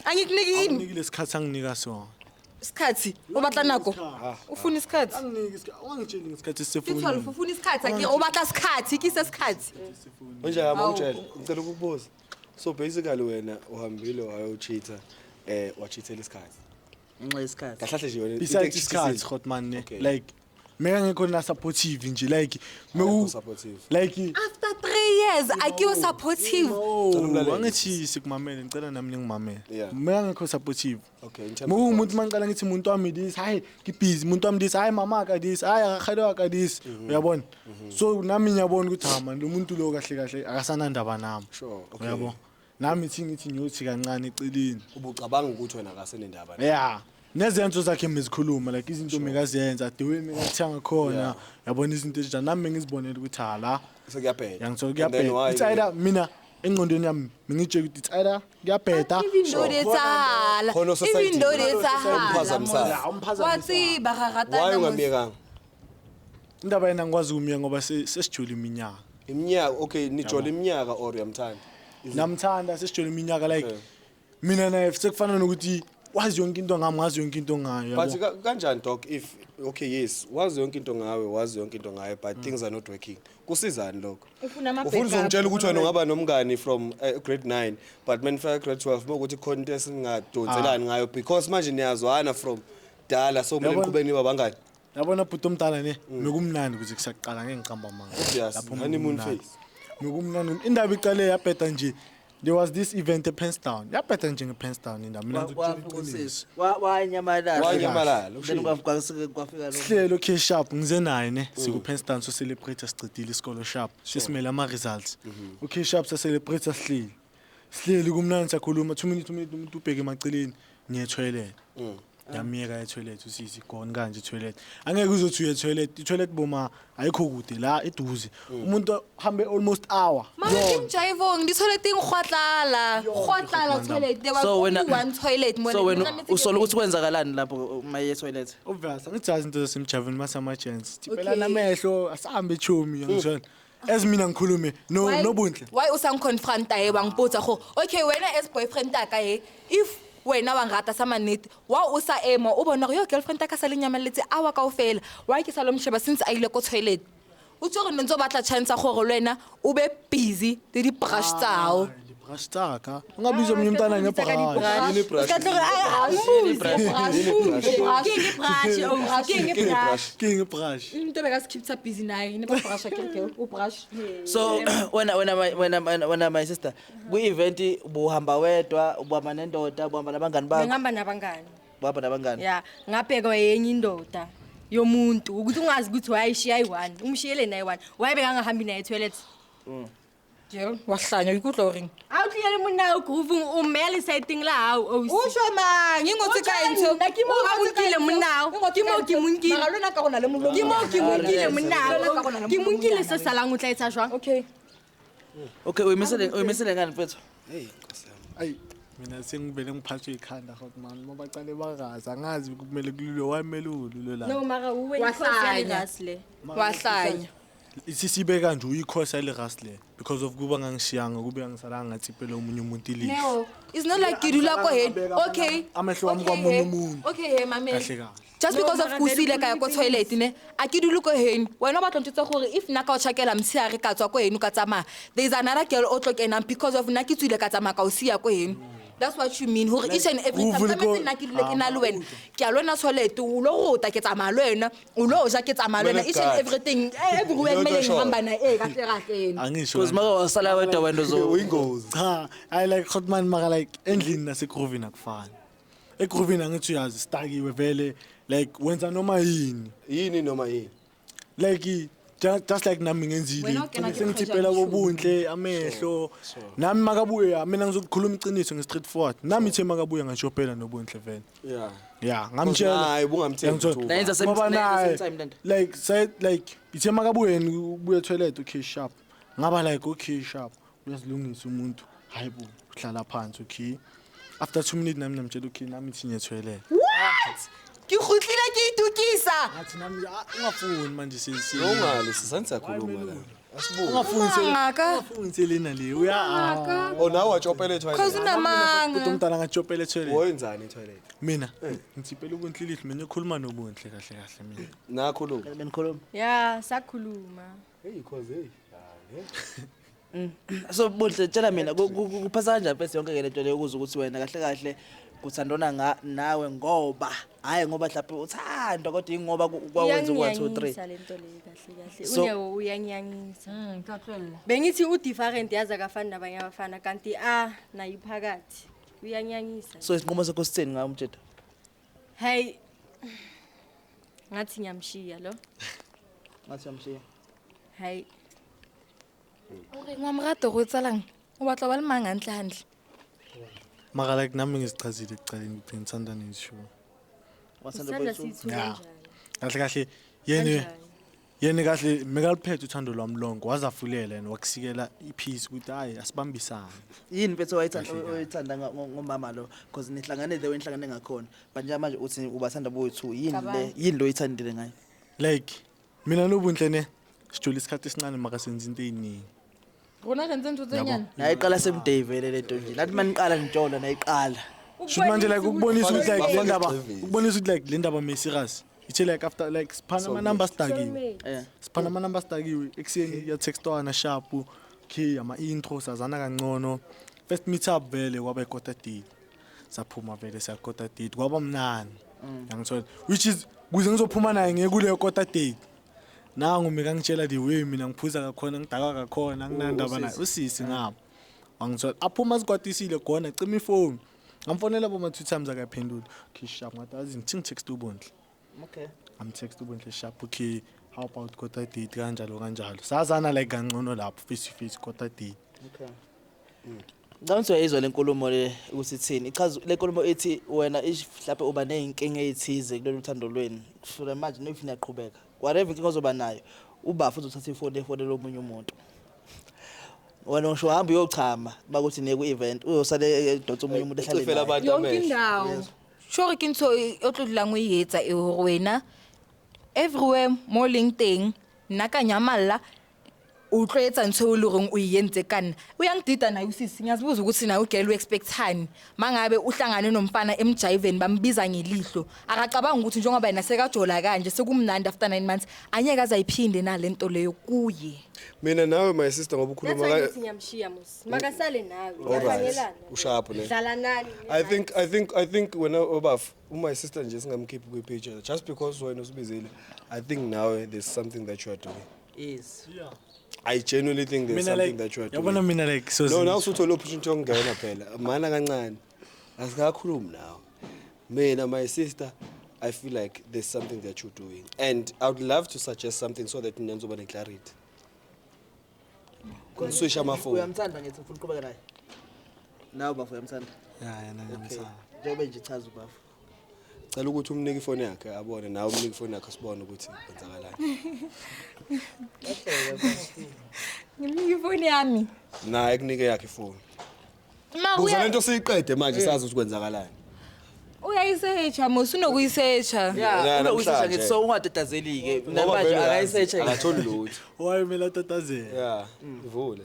Angikuniki ini? anginiki lesikhathi anginika sona Isikhathi, o batla nako. O funa isikhathi. anginiki isikhathi ungangitsheli ngesikhathi Ke 12 sisefonini o funa isikhathi akere o batla isikhathi, ke se isikhathi. Manje yami ungitshele, ngicela ukukubuza. So basically wena uhambile wayocheata wacheatela isikhathi. Ngenxa yesikhathi. Kahle kahle nje wena into besides isikhathi ekucheatisile. hotman ne Okay. like meka ngekho na supportive nje like Akekho meku supportive. like After 3 years a ke o supportive. umlalele. angithi sikumamele ngicela nami ningimamele Yeah. meka ngekho supportive Okay, in terms of Mumuntu mangiqala ngithi umuntu wami this hayi ngibhizi umuntu wami this hayi mama ka this hayi akakhalwa ka this Mhm. uyabona so nami ngiyabona ukuthi ha man lo muntu lo kahle kahle akasanandaba nami Sure, okay. uyabo nami thi ngithi ngiyothi kancane eceleni Ubucabanga ukuthi wena akasenendaba naye. yeah nezenzo zakhe mezikhuluma like izinto mekazenza the way mekathanga khona Yeah. yabona izinto ezinjani nami ngizibonela ukuthi ha la Sekuyabheda. yangithola And then kuyabheda why- it's either mina engqondweni yami ngitshela ukuthi it's either kuyabheda Even though they tsahala. Khona ososayidini. Even though they tsahala. Umphazamisayo. Wa tseba ga ratana Why mos. ungamyekanga? Indaba yena ngikwazi ukumiya ngoba sesijule iminyaka. Iminyaka, okay, nijola iminyaka or uyamthanda? Namthanda sesijule iminyaka like Okay. mina naye sekufana nokuthi wazi yonke into ngami ngazi yonke into ngayo But yabo. kanjani doc if okay yes, wazi yonke into ngawe, wazi yonke into ngaye but things are not working. Kusizani lokho? Ufuna ama Ufuna backup. uzongitshela ukuthi wena ungaba nomngani from grade 9 but manifika grade 12 mokuthi khona into esingadonselani ngayo because manje niyazwana from dala so kumele Yabona- niqhubeke nibe abangani. Yabona bhuti omdala ne mekumnandi ukuze kusaqala ngeke ngiqamba amanga. Obvious, Lapho honeymoon mekumnandi. phase. Mekumnandi indaba iqale yabheda nje. There was this event ePenstown. Yabheda nje ngePenstown indaba. Mina ngizokutshela Wafika iqiniso. usisi. Wanyamalala. Wanyamalala, Then ushilo. kwafika lo. Sihlelo okay sharp ngize naye ne siku Penstown so celebrate sicedile isikolo sharp sesimele ama results. Okay sharp sa celebrate sihleli. Sihleli kumnandi sakhuluma 2 minutes 2 minutes umuntu ubheke emaceleni ngiye toilet. Yamiyeka e toilet usisi gone kanje toilet. Angeke uzothi uye toilet, i toilet boma ayikho kude la eduze. Umuntu hambe almost hour. Mara ke mjaivong, di-toileteng gwa tlala. Gwa tlala toilet. There was So only wena one toilet mo. So wena usola ukuthi kwenzakalani lapho uma eye toilet? Obvious, angithi izinto zasemjavini masama chance. Okay. Thipela namehlo asahambe chomi ngishona. As mina ngikhulume no noBunhle. Why o sa nconfronta e wa mpotsa gore okay wena as boyfriend ya ka e if wena wa nrata sa mannete wa o sa ema o bona gore yo girlfriend ya ka sa le nyamaletse awa kaofela why ke sa lo mosheba since a ile ko toilet o tse gore ne ntse o batla chance ya gore le wena o be busy le di-brush tsao. Brush tsaka. Ungabiza omunye umntana ngebrush. Yini brush? Ke eng brush? Ke eng brush? Into bekasikhipisa busy naye ne ba brusha ke girl o brush. So wena my sister, kwi-event ubuhamba wedwa, ubuhamba nendoda, ubuhamba nabangani bakho? Bengihamba nabangani. Ubuhamba nabangani. Ya, ngabhekwa yenye indoda yomuntu ukuthi ungazi ukuthi wayishiya ayi-one, umshiyele naye one. Why bekangahambi naye etoilet? Girl wahlanya o ikutlwa goreng? A o tlile le monna o groove o mmea lesaeteng la hao ausi. Usho mang ingotse O tjho kae ntho? nna, ke mo o monkile monna hao. Ke mo ke monkile. Mara lona ka go na le molomo. Ke mo ke monkile monna Lona ka go na hao. le Ke molomo monkile nyana se salang o tla etsa jwang? Okay. Okay, uyimisele ngani mfethu? Hey, Nkosi yami. Ayi mina sengivele ngiphathwe ikhanda hot man mabaqale bakazi angazi kumele kululwe wayimele ululwe la. No mara uwe Wahlanya. ikhosi le. Wahlanya. Isisibe kanje uyikhosa le ras le because of kuba ngangishiyanga kube angisalanga ngathipele omunye umuntu ilihlo. No, it's not like ke dula ko heno. Okay. Amehlo wami Okay, kwamunye he. umuntu. Okay, he mamela. Kahle kahle. Just No, because of mara ko vele siile ka ya ko khuluma toilet ne, a ke dule ko heno. Wena o batla ntjwetsa gore if nna ka o tjhakela motshehare ka tswa ko heno ka tsamaya, there is another girl o tlo kenang because of nna ke tswile ka tsamaya ka o siya ko heno. That's what you mean gore each and every time Groove le ko- tlametse nna ke dule ke na le wena. Ke a lo wena toilet, o lo rota ke tsamaya le wena, o lo ja ke tsamaya le wena, each and everything, everywhere Yonke kumele sure. ngihamba naye, eh kahle kahle yena. Angisho. Because maka wasala wedwa wena uzo Uyingozi. Cha, I like hot man mara like endlini nasegroovini akufani. Egroovini angithi uyazi stakiwe vele like wenza noma yini. Yini noma yini? Like just like nami ngenzile Wena ukena ke sengithipela pressure kobunhle amehlo nami makabuya mina ngizokukhuluma iqiniso nge-straight forward nami ithe makabuya ngashopela nobunhle vele. Yeah. Yeah, ngamtshela. Naye ubungamthembi Yangithola. ukuthi Nayenza same Ngoba nayenza naye, same time lento. like said like ithe makabuye ubuye toilet okay sharp. Ngaba like okay sharp uyazilungisa umuntu. Hayibo uhlala phansi okay. After 2 minutes nami namtshela okay nami ithi ngiye toilet. What? Ke kgutlile ke itukisa. Ngathi nami ah, ungafuni manje sesi. Ungali sisathi siyakhuluma la. Asibuke. Ungafuni sele. Ngaka. Ungafuni selena le uya. ah. Oh nawe wachopela etoilet. Cause unamanga. Kodwa umntana ngachopela toilet. Wenzani etoilet? Mina ngithipela ubunhle lihlo mina ngikhuluma nobunhle kahle kahle mina. Nakhuluma. Benikhuluma. Ya, sakhuluma. Hey, cause hey. So Bunhle tshela mina kuphasa kanjani mfethu yonke ke lento leyo ukuze ukuthi wena kahle kahle kuthandona nawe ngoba hayi ngoba mhlawumbe uthandwa kodwa ingoba kwawenza u 1 2 3. Iyangiyangisa lento le kahle kahle. So- Unyawo uyangiyangisa. Bengithi u different yazi akafani nabanye abafana kanti a nayo phakathi. Uyangiyangisa. So isinqumo sakho sitheni ngawo umtsheda? Hey. Ngathi ngiyamshiya lo. Ngathi uyamshiya. Hey. O reng wa mo rata go etsalang? O batla ba le mang hantle hantle? Mara like nami ngizichazile ekuqaleni ukuthi ngithanda neshow. Wathanda Usanda boyithu. sithu Yeah. kanjani? Kahle kahle yena Kanjani? yena kahle mekaliphethe uthando lwami lonke wazafulela yena wakusikela ipeace ukuthi hayi asibambisane. Yini mfethu oyithanda oyithanda ngomama lo because nihlangane the way nihlangane ngakhona. But nje manje uthi ubathanda boyithu yini le yini lo oyithandile ngayo? Like mina nobunhle ne sijule isikhathi esincane maka senza into eziningi. Rona re ntse ntho tse Yabo. nyane. Nayiqala same day vele lento nje. Nathi maniqala ngijola nayiqala. Shuthi manje like ukubonisa ukuthi like le Bafake ndaba igxivizi. ukubonisa ukuthi like le ndaba me serious. Ithe like after like siphana ama number stakiwe. Yeah. Siphana ama number stakiwe ekuseni ya textwana sharp okay ama intro sazana kangcono. First meet up vele kwaba ikota date. Saphuma vele siyakota date kwaba mnandi. Yangithola which is kuze ngizophuma naye ngeke kuleyo kota date. Nangu mina ngitshela the way mina ngiphuza kakhona ngidaka kakhona nginandaba naye usisi ngapha. Wangithola aphuma sikwatisile khona cima ifoni. Ngamfonela boma 2 times akaphenduli. Okay sharp ngathi azi ngithi ngitext uBontle. Okay. I'm text uBontle sharp okay how about kota date kanjalo kanjalo. Sazana like kangcono lapho face to face kota date. Okay. Ngicabanga ukuthi uyayizwa le nkulumo le ukuthi ithini. Ichaza le nkulumo ithi wena ish mhlawumbe uba nezinkinga ezithize kulolu thando lweni. Kusukela manje if niyaqhubeka. Whatever inkinga ozoba nayo, uba futhi uthatha ifoni efonela omunye umuntu. Wena ngisho uhamba uyochama bakuthi niye ku-event uyosale edonsa omunye umuntu ehlale Ucifela naye. abantu Yonke amehlo. indawo. Sure ke ntho e o tlo dulang o e etsa e hore wena everywhere mo leng teng nna ka nyamalla O tlo etsa ntho eo e le goreng o e entse ka nna. Uyangidida naye usisi, ngiyazibuza ukuthi naye ugirl u-expectani mangabe uhlangane nomfana emjayiveni bambiza ngelihlo. Akacabanga ukuthi njengoba yena sekajola kanje sekumnandi after 9 months anyeke aze ayiphinde nale nto leyo kuye. Mina nawe, my sister, ngoba That's ukhuluma why ngithi ngiyamshiya mos. Makasale nawe. Alright. Uyafanelana. Usharp ne. Dlala nani. I think wena obaf my sister nje singamkhiphi kwi-picture just because wena usibizile. I think now there's something that you are doing. Yes. I genuinely think there's Mina something like that you are yabona doing. mina like so No, now usuthole opportunity yokungena phela. Mana kancane. Asikakhulumi nawe. Mina, my sister, I feel like there's something that you're doing and I would love to suggest something so that nina nizoba ne-clarity. Kuswisha amafoni. Uyamthanda ngithi ufuna uqhubeka naye. Nawe bafo uyamthanda. Yeah, yena Okay. ngiyamthanda. Njengoba nje chaza ubafo. Cela ukuthi umnike ifoni yakhe abone, nawe umnike ifoni yakhe sibone ukuthi kwenzakalani. Ngimnika ifoni yami. Naye kunike yakhe ifoni. Ma Kuze uya lento siyiqede manje sazi ukuthi kwenzakalani. Uyayisearcha mos, unokuyisearcha. Yeah, Na- unokuyisearcha namhlanje. ngithi so ungatatazeli-ke. Ngoba Namanje vele akayisearcha. akatholi lutho. Why mina tatazela? Yeah, ivule.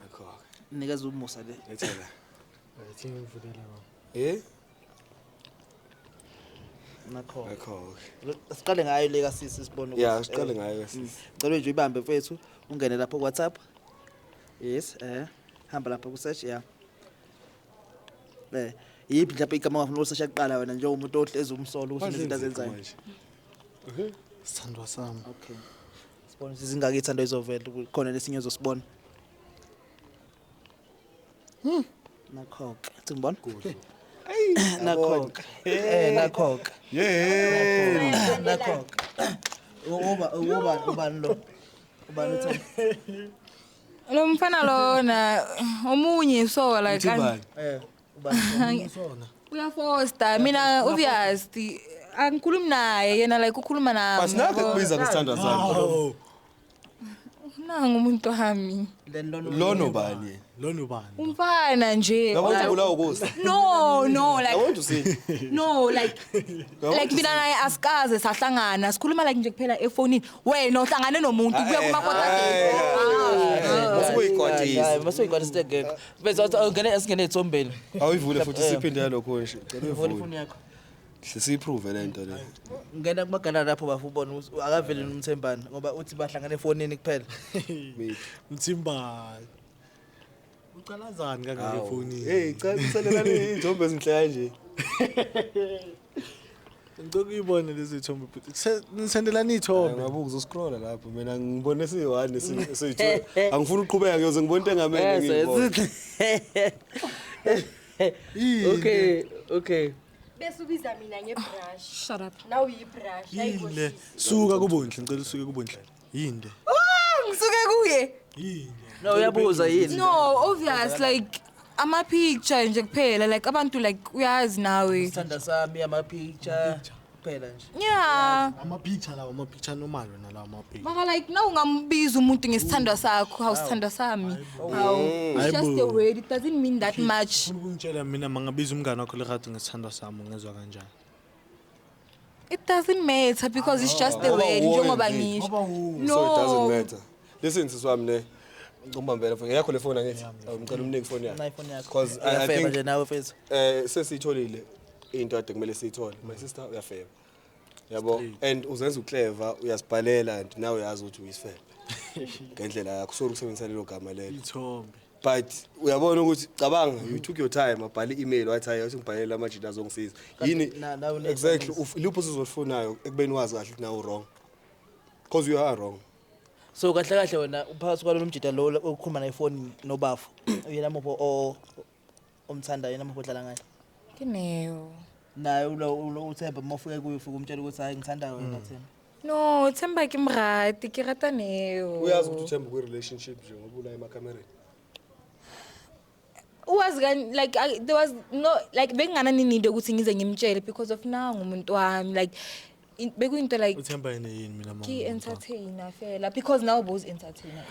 Akho. Nikeza umusa le. Lethela. Athi ngivulela baba. Eh? Nakho. Akho. Siqale ngayo le kasisi sibone. Yeah, siqale ngayo kasisi. Cela nje uyibambe mfethu, ungene lapho ku WhatsApp. Yes, hamba lapho ku search, yeah. Yiphi mhlawumbe igama ongafuna ukusearcha kuqala wena njengomuntu ohlezi umsolo ukuthi izinto azenzayo. Sithandwa sami. Okay. Sibone ukuthi zingaki ithando ezovela khona lesinye ozosibona. Nakho ke, thi ngibona? Nakho ke. Nakho ke. Yeah. Nakho ke. Uba ubani lo? Ubani uthanda? Lo mfana lona omunye so like Uthi Ubani? Sona. Uyafosta mina obvious angikhulumi naye yena like ukhuluma nami. But nakho kubiza ngesithandwa sami. Oh, Nangu umuntu wami. Then lona Lono bani? lona ubani? Umfana nje. Yabona ubulawa ukusa. No, I like want to see. no like like mina naye asikaze sahlangana sikhuluma like nje kuphela efonini wena uhlangane nomuntu kuya kumakota. Masukuyikwatisa. Masukuyikwatisa ngekho. Bese wathi ungene asingene ethombeni. Awuyivule futhi siphinde yalokho nje. Cela Uvule uyivule. ifoni yakho. Siyiprove lento le. Ngena kumagana lapho bafu ubone ukuthi akaveli nomthembane ngoba uthi bahlangane efonini kuphela. Mthimbani. Ucalazani kangaka efonini? Hey, cha kuselelana izithombe ezinhle kanje. Ngicela ukuyibona lezi zithombe bhuti. Nisendelana iy'thombe. Ngabe uzoscrolla lapho mina ngibone siyi-one esiyi-two. Angifuni ukuqhubeka ngiyoze ngibone into engamele ngiyibone. Okay. Bese ubiza mina ngebrush. Shut up. Nawu yibrush, Yini le? ayikhohlisi. Suka kubonhle, ngicela usuke kubonhle. Yini le? Ngisuke kuye. Yini? No uyabuza yini? No, obvious like ama picture nje kuphela like abantu like uyazi nawe. Sithanda sami ama picture kuphela nje. Yeah. Ama-picture lawa, ama-picture normal wena lawa ama-picture. Maka like na ungambiza umuntu ngesithandwa sakho, awusithandwa sami. Hawu. It's just Hayibo. a word, it doesn't mean that much. Ufuna ukungitshela mina mangabiza umngane wakho Lerato ngesithandwa sami ungezwa kanjani? It doesn't matter because it's just a Ngoba word uwoye njengoba nje. ngisho. So it doesn't No. matter. Listen sisi wami ne. Ngicela phone yakho le phone angithi. Ngicela umnike ifoni yakhe. Na ifoni yakho. Because I Uyafeba think nje nawe mfethu. Sesiyitholile into ade kumele siyithole. My sister uyafeba. Yabo and uzenza uclever uyasibhalela and nawe uyazi ukuthi uyisifebe. Ngendlela yakho sorry ukusebenzisa lelo gama lelo. Iy'thombe. But uyabona ukuthi cabanga you took your time abhala i-email wathi hayi athi ngibhalele amajita azongisiza. Yini nawe une- exactly lupho sizolifunayo ekubeni wazi kahle ukuthi nawe wrong. Because you are wrong. So kahle kahle wena uphakathi kwalo mjida lo okhuluma naye efonini nobafo. Uyena mupho o omthanda yena mupho odlala ngaye. Kineyo. Naye ulo uThemba uma ufike kuye ufike umtshela ukuthi hayi ngithanda wena Themba. No, Themba ke mrati, ke rata Neo. Uyazi ukuthi uThemba kwi-relationship nje ngoba ula emakamereni. Uwazi kan like there was no like benginganani need ukuthi ngize ngimtshele because of now ngumuntu wami like bekuyinto like Uthemba yena yini mina mama? ki entertainer fela because now both entertainer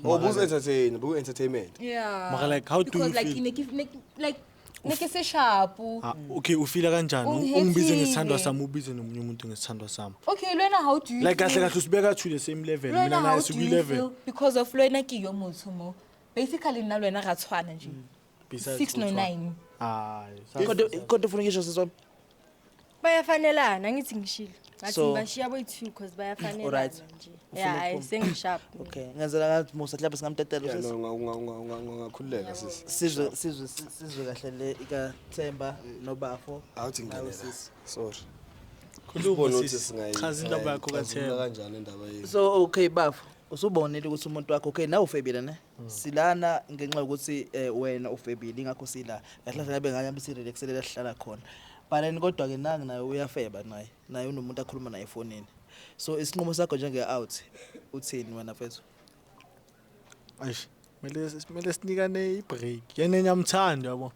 Oh, buku entertain, buku entertainment. Yeah. Mara, like, how do because you like feel? like Ne ke se sharp. Ah, okay, ufila kanjani? Ungihethile. Ungibize ngesithandwa sami, ubize nomunye umuntu ngesithandwa sami. Okay, lwena, how do you Like kahle feel? kahle usibeka to the same level. Lwena, Mina how naye do sikwi you level. feel? Because of lwena ke yo motho mo. Basically nna le wena ra tshwana nje. Besides 6 no uthwa. 9. Hayi. Kodwa ufuna ngisho siswami. Bayafanelana, ngithi ngishilo. Ngathi ngibashiya boyi-two cause bayafanelana Alright. nje. Ufuna Ya, hayi ukuphuma. sengisharp. Okay, ngenzela ngathi Musa mhlawumbe singamtetela Yeah, usisi. no, ungakhululeka sisi. Sizwe kahle le ikaThemba noBafo. Awuthi Nawe ngene la. sisi. Sorry. Khuluma Ubone ukuthi sisi. singayi. Chaza indaba yakho singayixazulula kaThemba. kanjani indaba yethu. So okay bafo, usubonile ukuthi umuntu wakho okay nawe ufebile ne? Silana ngenxa yokuthi wena ufebile ingakho sila. Kahle kahle ngabe ngayami sirelaxele sihlala khona. But then kodwa ke nangi naye uyafeba naye. Naye unomuntu akhuluma naye efonini. So isinqumo sakho njenge out uthini wena mfethu? Eish, kumele sinikane i-break. Yena ngiyamthanda yabo.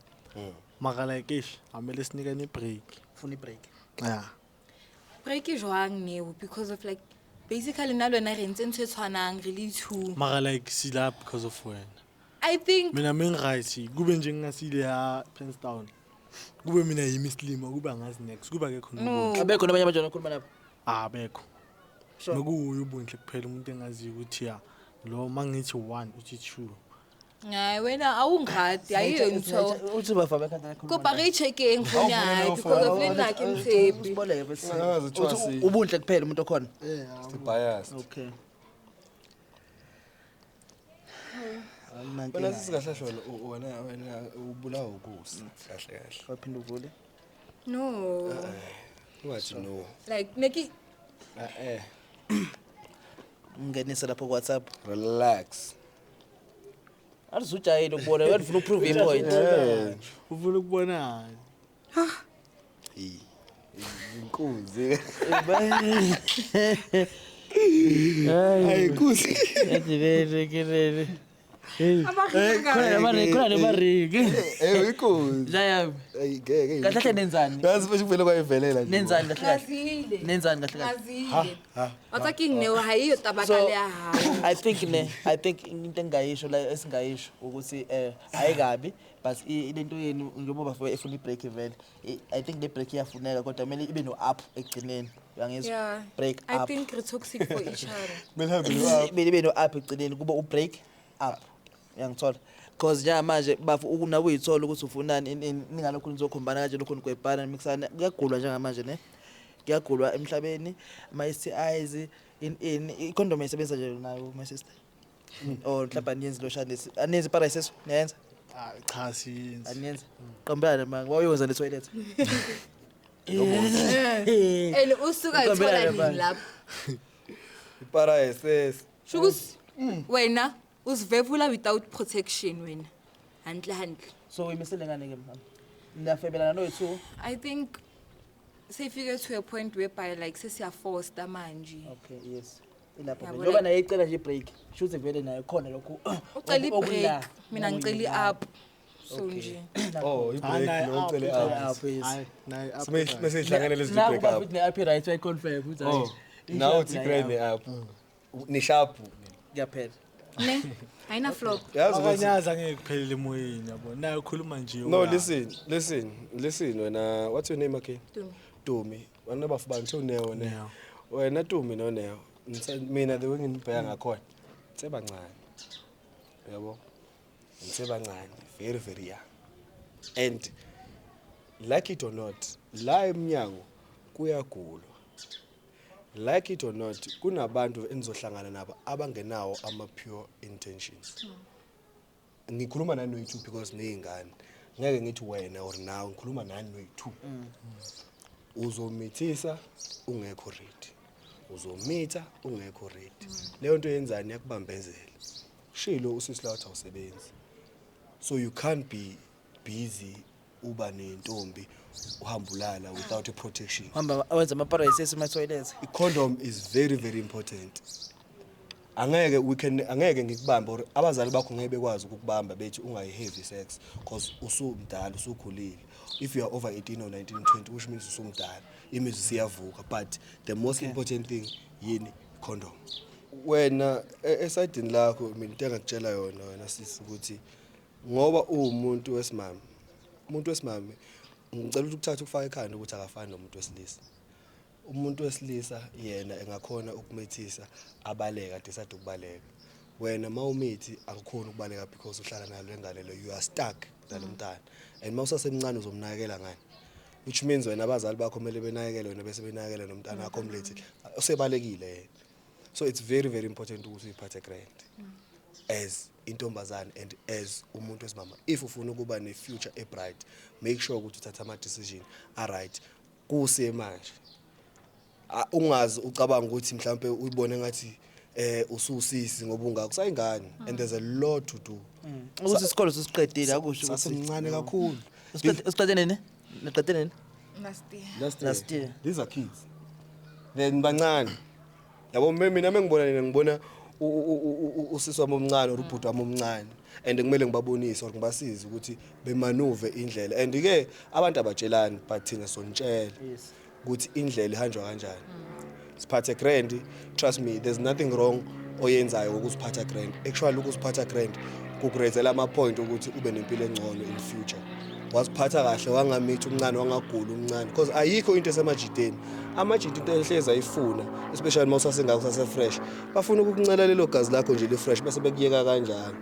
Mara like eish, amele sinikane i-break. Ufuna i-break. Yeah. Break e jwang neo because of like basically nna le wena re ntse ntho e tshwanang re le two. Mara like sila because of wena. I think Mina mengi-right kube nje ngingasile ya pens down. Kube mina yimi isilima kube angazi next kube akekho No. nomuntu. Abekho nabanye abajona okhuluma nabo. Abekho. Sure. Mekuwuye ubunhle kuphela umuntu engaziyo ukuthi ya lo mangithi 1 uthi 2. hayi wena awungihati ayiyo ntho. Uthi bafa bekhanda nakhuluma. Kopa re check-eng phone ya hae because of le nna ke mtshepe. Usiboleke bese. Angazi kuthiwa Uthi ubunhle kuphela umuntu okhona. Biased. Okay. Wena sisi kahle kahle wena ubulawa ukusa kahle kahle. Waphinde uvule. No. Ungathi no. Like ne ke Eh. Ungenise lapho ku WhatsApp. Relax. Alizujayile ukubona wena ufuna uprove ipoint. Eh. Ufuna ukubonani? Hey. Inkunzi. Hayi Inkunzi. Ethi kelele. Khona nemariki. Eh inkunzi. Njayami. Ayi ngeke. Kahle kahle nenzani? Yazi manje kuvele kwayivelela nje. Nenzani kahle kahle? Ngazile. Nenzani kahle kahle? Ngazile. Wa tsa keng neo ha eyo tabaka So le ya hao. I think ne I think into engayisho la esingayisho ukuthi ayikabi but lento yenu njengoba bafo efuna ibreak vele. I think le break iyafuneka kodwa kumele ibe no up ekugcineni. Uyangizwa? Yeah. Break I up. think re toxic for each other. Kumele hambe lo up. Kumele ibe no up ekugcineni kube u break up. Uyangithola? Because njengamanje bafu nawe uyithola ukuthi ufunani ningalokhu nizokhombana kanje lokhu nigwebhana nimixana kuyagulwa njengamanje ne. Kuyagulwa emhlabeni ama STIs in icondom isebenza nje nayo my sister. Or mhlawumbe aniyenzi lo shandisi. Aniyenzi paralysis niyenza? Ah, cha siyenzi. Aniyenzi. Qambelana manje wayowenza le toilet. And usuka Uqambelana ithola nini manje. lapho? Ipara SS. Shukusi wena uzivevula without protection wena. Hantle hantle. So uyimisele ngane ke mama. Niyafebelana noyi2. I think sefike to a point whereby like sesiyaforced manje. Okay, yes. Ilapho Yabo, vele. Njengoba like- naye icela nje break. Shuthi vele naye khona lokhu. Ucela okula. i-break, mina ngicela i-up. So nje. Oh, i-break lo ucele up. Up, yes. Hayi, naye up. Mase ihlangene lezi Naku break bafo up. futhi ne-IP right uyayiconfirm futhi Oh. Now it's great ne up. Ni sharp. Kuyaphela. Ne? Ayina flop. Yazi ukuthi Akanyazi angeke kuphelele emoyeni yabo. Naye ukhuluma nje. No, uya. listen, listen, listen wena what's your name again? Tumi. Tumi. Wena bafu bani so Neo ne. Neo. Wena Tumi no Neo. Mina the way nginibheka ngakhona. Ngisebancane. Uyabo? Ngisebancane, very very young. And like it or not, la eminyango kuyagulwa. Like it or not, kunabantu enizohlangana nabo abangenawo ama pure intentions. Ngikhuluma nani noyi-two because niyingane ngeke ngithi wena or nawe, ngikhuluma nani noyi-two. Uzomithisa ungekho ready, uzomitha ungekho ready, leyo nto yenzani yakubambezela. Shilo usisi la wathi awusebenzi, so you can't be busy uba nentombi uhamba ulala without a protection. Hamba wenza ama-paralysis ema-toilet. I-condom is very very important. Angeke we can angeke ngikubambe or abazali bakho ngeke bekwazi ukukubamba bethi ungayi-heavy sex because usumdala, usukhulile. If you are over 18 or 19 20, which means usumdala, imizwa siyavuka. But the most important thing yini? Condom. Wena esayidini lakho, mina into engakutshela yona wena sisi ukuthi ngoba uwumuntu wesimame Umuntu wesimame, ngicela ukuthi ukuthathe ukufaka ekhanda ukuthi akafani nomuntu wesilisa. Umuntu wesilisa yena engakhona ukumethisa abaleka, decide ukubaleka. Wena mawumithi akukhona ukubaleka because uhlala nalo lengane lo, you are stuck nalo mntana, and mawusasemncane uzomnakekela ngani? Which means wena abazali bakho kumele benakekele wena, bese benakekela nomntana wakho omlethile usebalekile yena. So it's very, very important ukuthi uyiphathe grand as intombazane and as umuntu wesimama. If ufuna ukuba ne-future e-bright, make sure ukuthi uthatha ama-decision a-right kusemanje. Ungazi ucabanga ukuthi mhlawumbe uyibone ngathi ususisi ngoba ungaka usayingane, and there's a lot to do. Ukuthi isikole sisiqedile akusho ukuthi Sasemncane kakhulu. Usiqede nini? Niqede nini? Last year. Last year. Last year. These are kids then, bancane yabo. Mina mengibona nina, ngibona usisi wami omncane or ubhuti wami omncane, and kumele ngibabonise or ngibasize ukuthi bemanuve indlela. And ke abantu abatshelani, but thina sonitshela ukuthi indlela ihanjwa kanjani. Siphathe grand. Trust me, there's nothing wrong oyenzayo ngokuziphatha grand. Actually, ukuziphatha grand kukurezela ama-point ukuthi ube nempilo engcono in future. Waziphatha kahle, wangamithi umncane, wangaguli umncane, because ayikho into esemajideni. Amajida into ehlezi ayifuna, especially uma usasengako, usase-fresh, bafuna ukukuncela lelo gazi lakho nje li-fresh, bese bekuyeka kanjalo.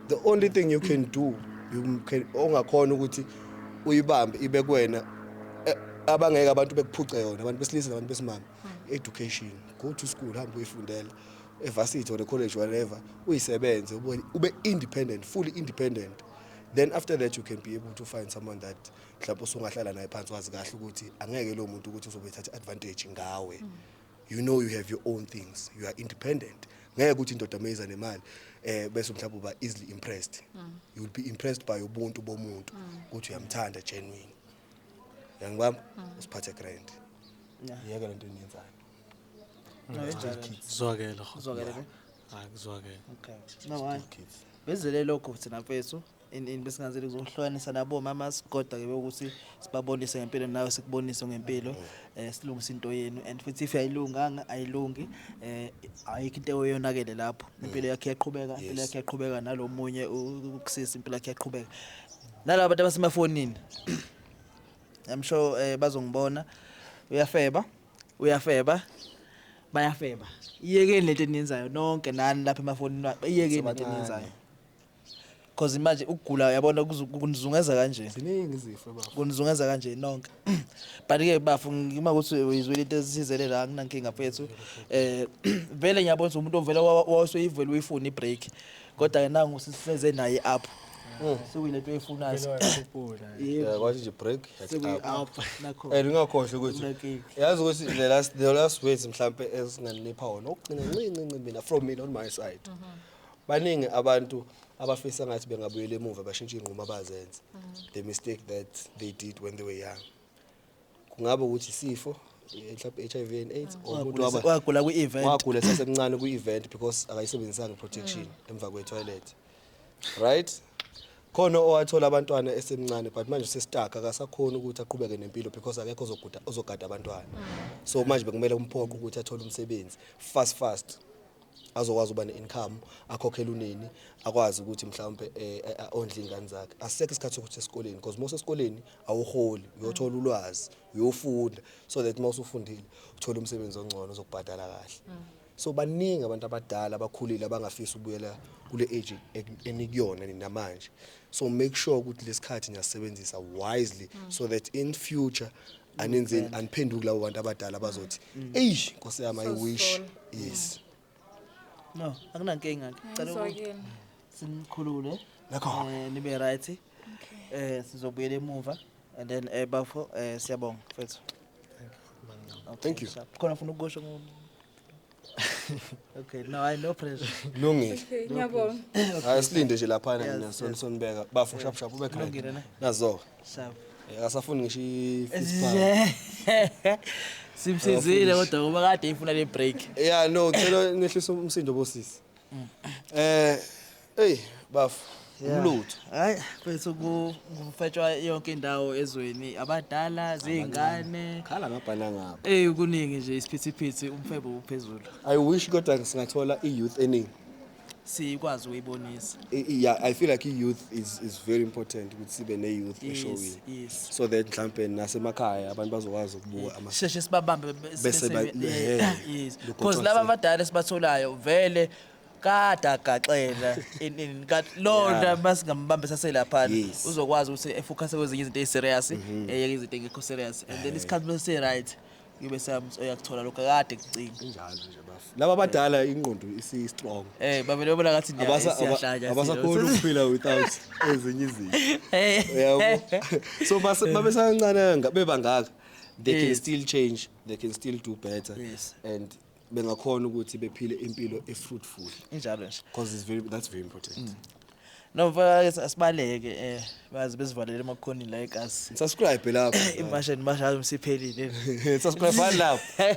The only thing you can do, you can ongakhona ukuthi uyibambe ibe kuwena, abangeke abantu bekuphuce yona, abantu besilisa nabantu besimame, education. Go to school, hamba uyifundela e-varsity or e-college, whatever, uyisebenze, ube independent, fully independent. Then after that you can be able to find someone that mhlawumbe usungahlala naye phansi, wazi kahle ukuthi angeke lowo muntu ukuthi uzobe ethatha advantage ngawe. You know, you have your own things, you are independent. Ngeke ukuthi indoda mayiza nemali bese mhlawumbe uba easily impressed. You will be impressed by ubuntu bomuntu, ukuthi uyamthanda genuine. Yangibamba, usiphathe grand. Yeke lento eniyenzayo. No, injalo. Zwakele. Kuzwakele ne? Hayi, kuzwakele. Okay. No, hayi. Kids. Bezele lokho thina mfethu in besingazeli kuzohlukanisa nabo mama, kodwa ke ukuthi sibabonise ngempilo, nawe sikubonise ngempilo, silungise into yenu. And futhi if ayilunganga, ayilungi, ayikho into oyonakele lapho. Impilo yakhe iyaqhubeka, impilo yakhe iyaqhubeka, nalomunye ukusisa impilo yakhe iyaqhubeka. Nalabo bantu abasemafonini, I'm sure bazongibona. Uyafeba, uyafeba, bayafeba. Iyekeni lento eniyenzayo nonke nani lapha emafonini, iyekeni lento eniyenzayo, cause manje ukugula yabona kunizungeza kanje. Ziningi izifo, baba. Kunizungeza kanje nonke. But ke bafu, ngima ukuthi uyizwile into ezisizele la, anginankinga mfethu. Vele ngiyabona ukuthi umuntu ovela wawusuyivele uyifuna i-break, kodwa ke nangu siseze naye up, sekuyilento oyifunayo. Yebo. Yeah, kwathi nje break. Sekuyi-up nakho. And ungakhohlwa ukuthi Unankinga. yazi ukuthi the last words mhlambe esinganipha wona okugcina ncinci ncinci mina, from mina on my side, baningi abantu abafisa ngathi bengabuyela emuva bashintshe iy'nqumo abazenza, the mistake that they did when they were young. Kungaba ukuthi isifo, mhlawumbe HIV and AIDS, or umuntu Wagula kwi-event. Wagula esasemncane kwi-event because akayisebenzisanga i-protection emva kwe-toilet, right? Khona owathola abantwana esemncane, but manje usestaka, akasakhoni ukuthi aqhubeke nempilo because akekho ozoguda ozogada abantwana. So manje bekumele kumphoqe ukuthi athole umsebenzi fast fast, azokwazi ukuba ne-income, akhokhele unini, akwazi ukuthi mhlawumbe ondle iy'ngane zakhe. Asisekho isikhathi sokuthi esikoleni, because uma usesikoleni awuholi, uyothola ulwazi, uyofunda, so that uma usufundile uthole umsebenzi ongcono ozokubhadala kahle. So baningi abantu abadala abakhulile abangafisa ukubuyela kule age enikuyona nina manje. So make sure ukuthi lesikhathi niyasebenzisa wisely so that in future anenzeni, aniphenduki labo bantu abadala abazothi, "Eyi nkosi yami, I wish." Yes. No, akunankinga. Cela ukuthi Ngizwakele. sinikhulule. Nakho. Nibe right. Sizobuyela emuva and then bafo, siyabonga mfethu. Okay, Thank you. sharp. Khona ufuna ukusho Okay, no, I no pressure. Kulungile. Okay, ngiyabonga. Hayi, silinde nje laphana. Yes, Mina yes. sonibeka bafo, sharp sharp, ube Kulungile, great. ne? Nazo. Sharp. Akasafuni ngisho i-fist pump. Simsizile kodwa ngoba kade ifuna le break. Yeah, no, ngicela nehlisa umsindo bosisi. Hey bafo, umlutho. Hayi mfethu, kufetshwa yonke indawo ezweni, abadala, zingane. Khala ngabhana ngapha. Kuningi nje, isiphithiphithi, umfebo uphezulu. I wish kodwa singathola i-youth eningi. Sikwazi ukuyibonisa. Yeah, I feel like i-youth is very important ukuthi sibe ne-youth eshowini, so that mhlampe nasemakhaya abantu bazokwazi ukubuka ama Sheshe sibabambe Bese yes, lugoqwa because laba abadala esibatholayo vele kade agaxela in kanti lona masingambambe saselaphana, uzokwazi ukuthi efocus kwezinye izinto ezi-serious, eyeke izinto engekho serious, and then isikhathi bese right kube uyakuthola lokho akade kucinga. Injalo nje bafu, laba abadala ingqondo isi-strong. Babele babona ngathi siyahlanya. Abasakhoni ukuphila without ezinye izinto, uyabo. So mabesancane bebangaka, they can still change, they can still do better and bengakhona ukuthi bephile impilo e-fruitful, Injalo nje. Because it's very that's very important. No mfana, asibaleke, bazi besivalele emakhoneni la ekasi. Subscribe lapho. Imasha and masha siphelile. Subscribe lapho.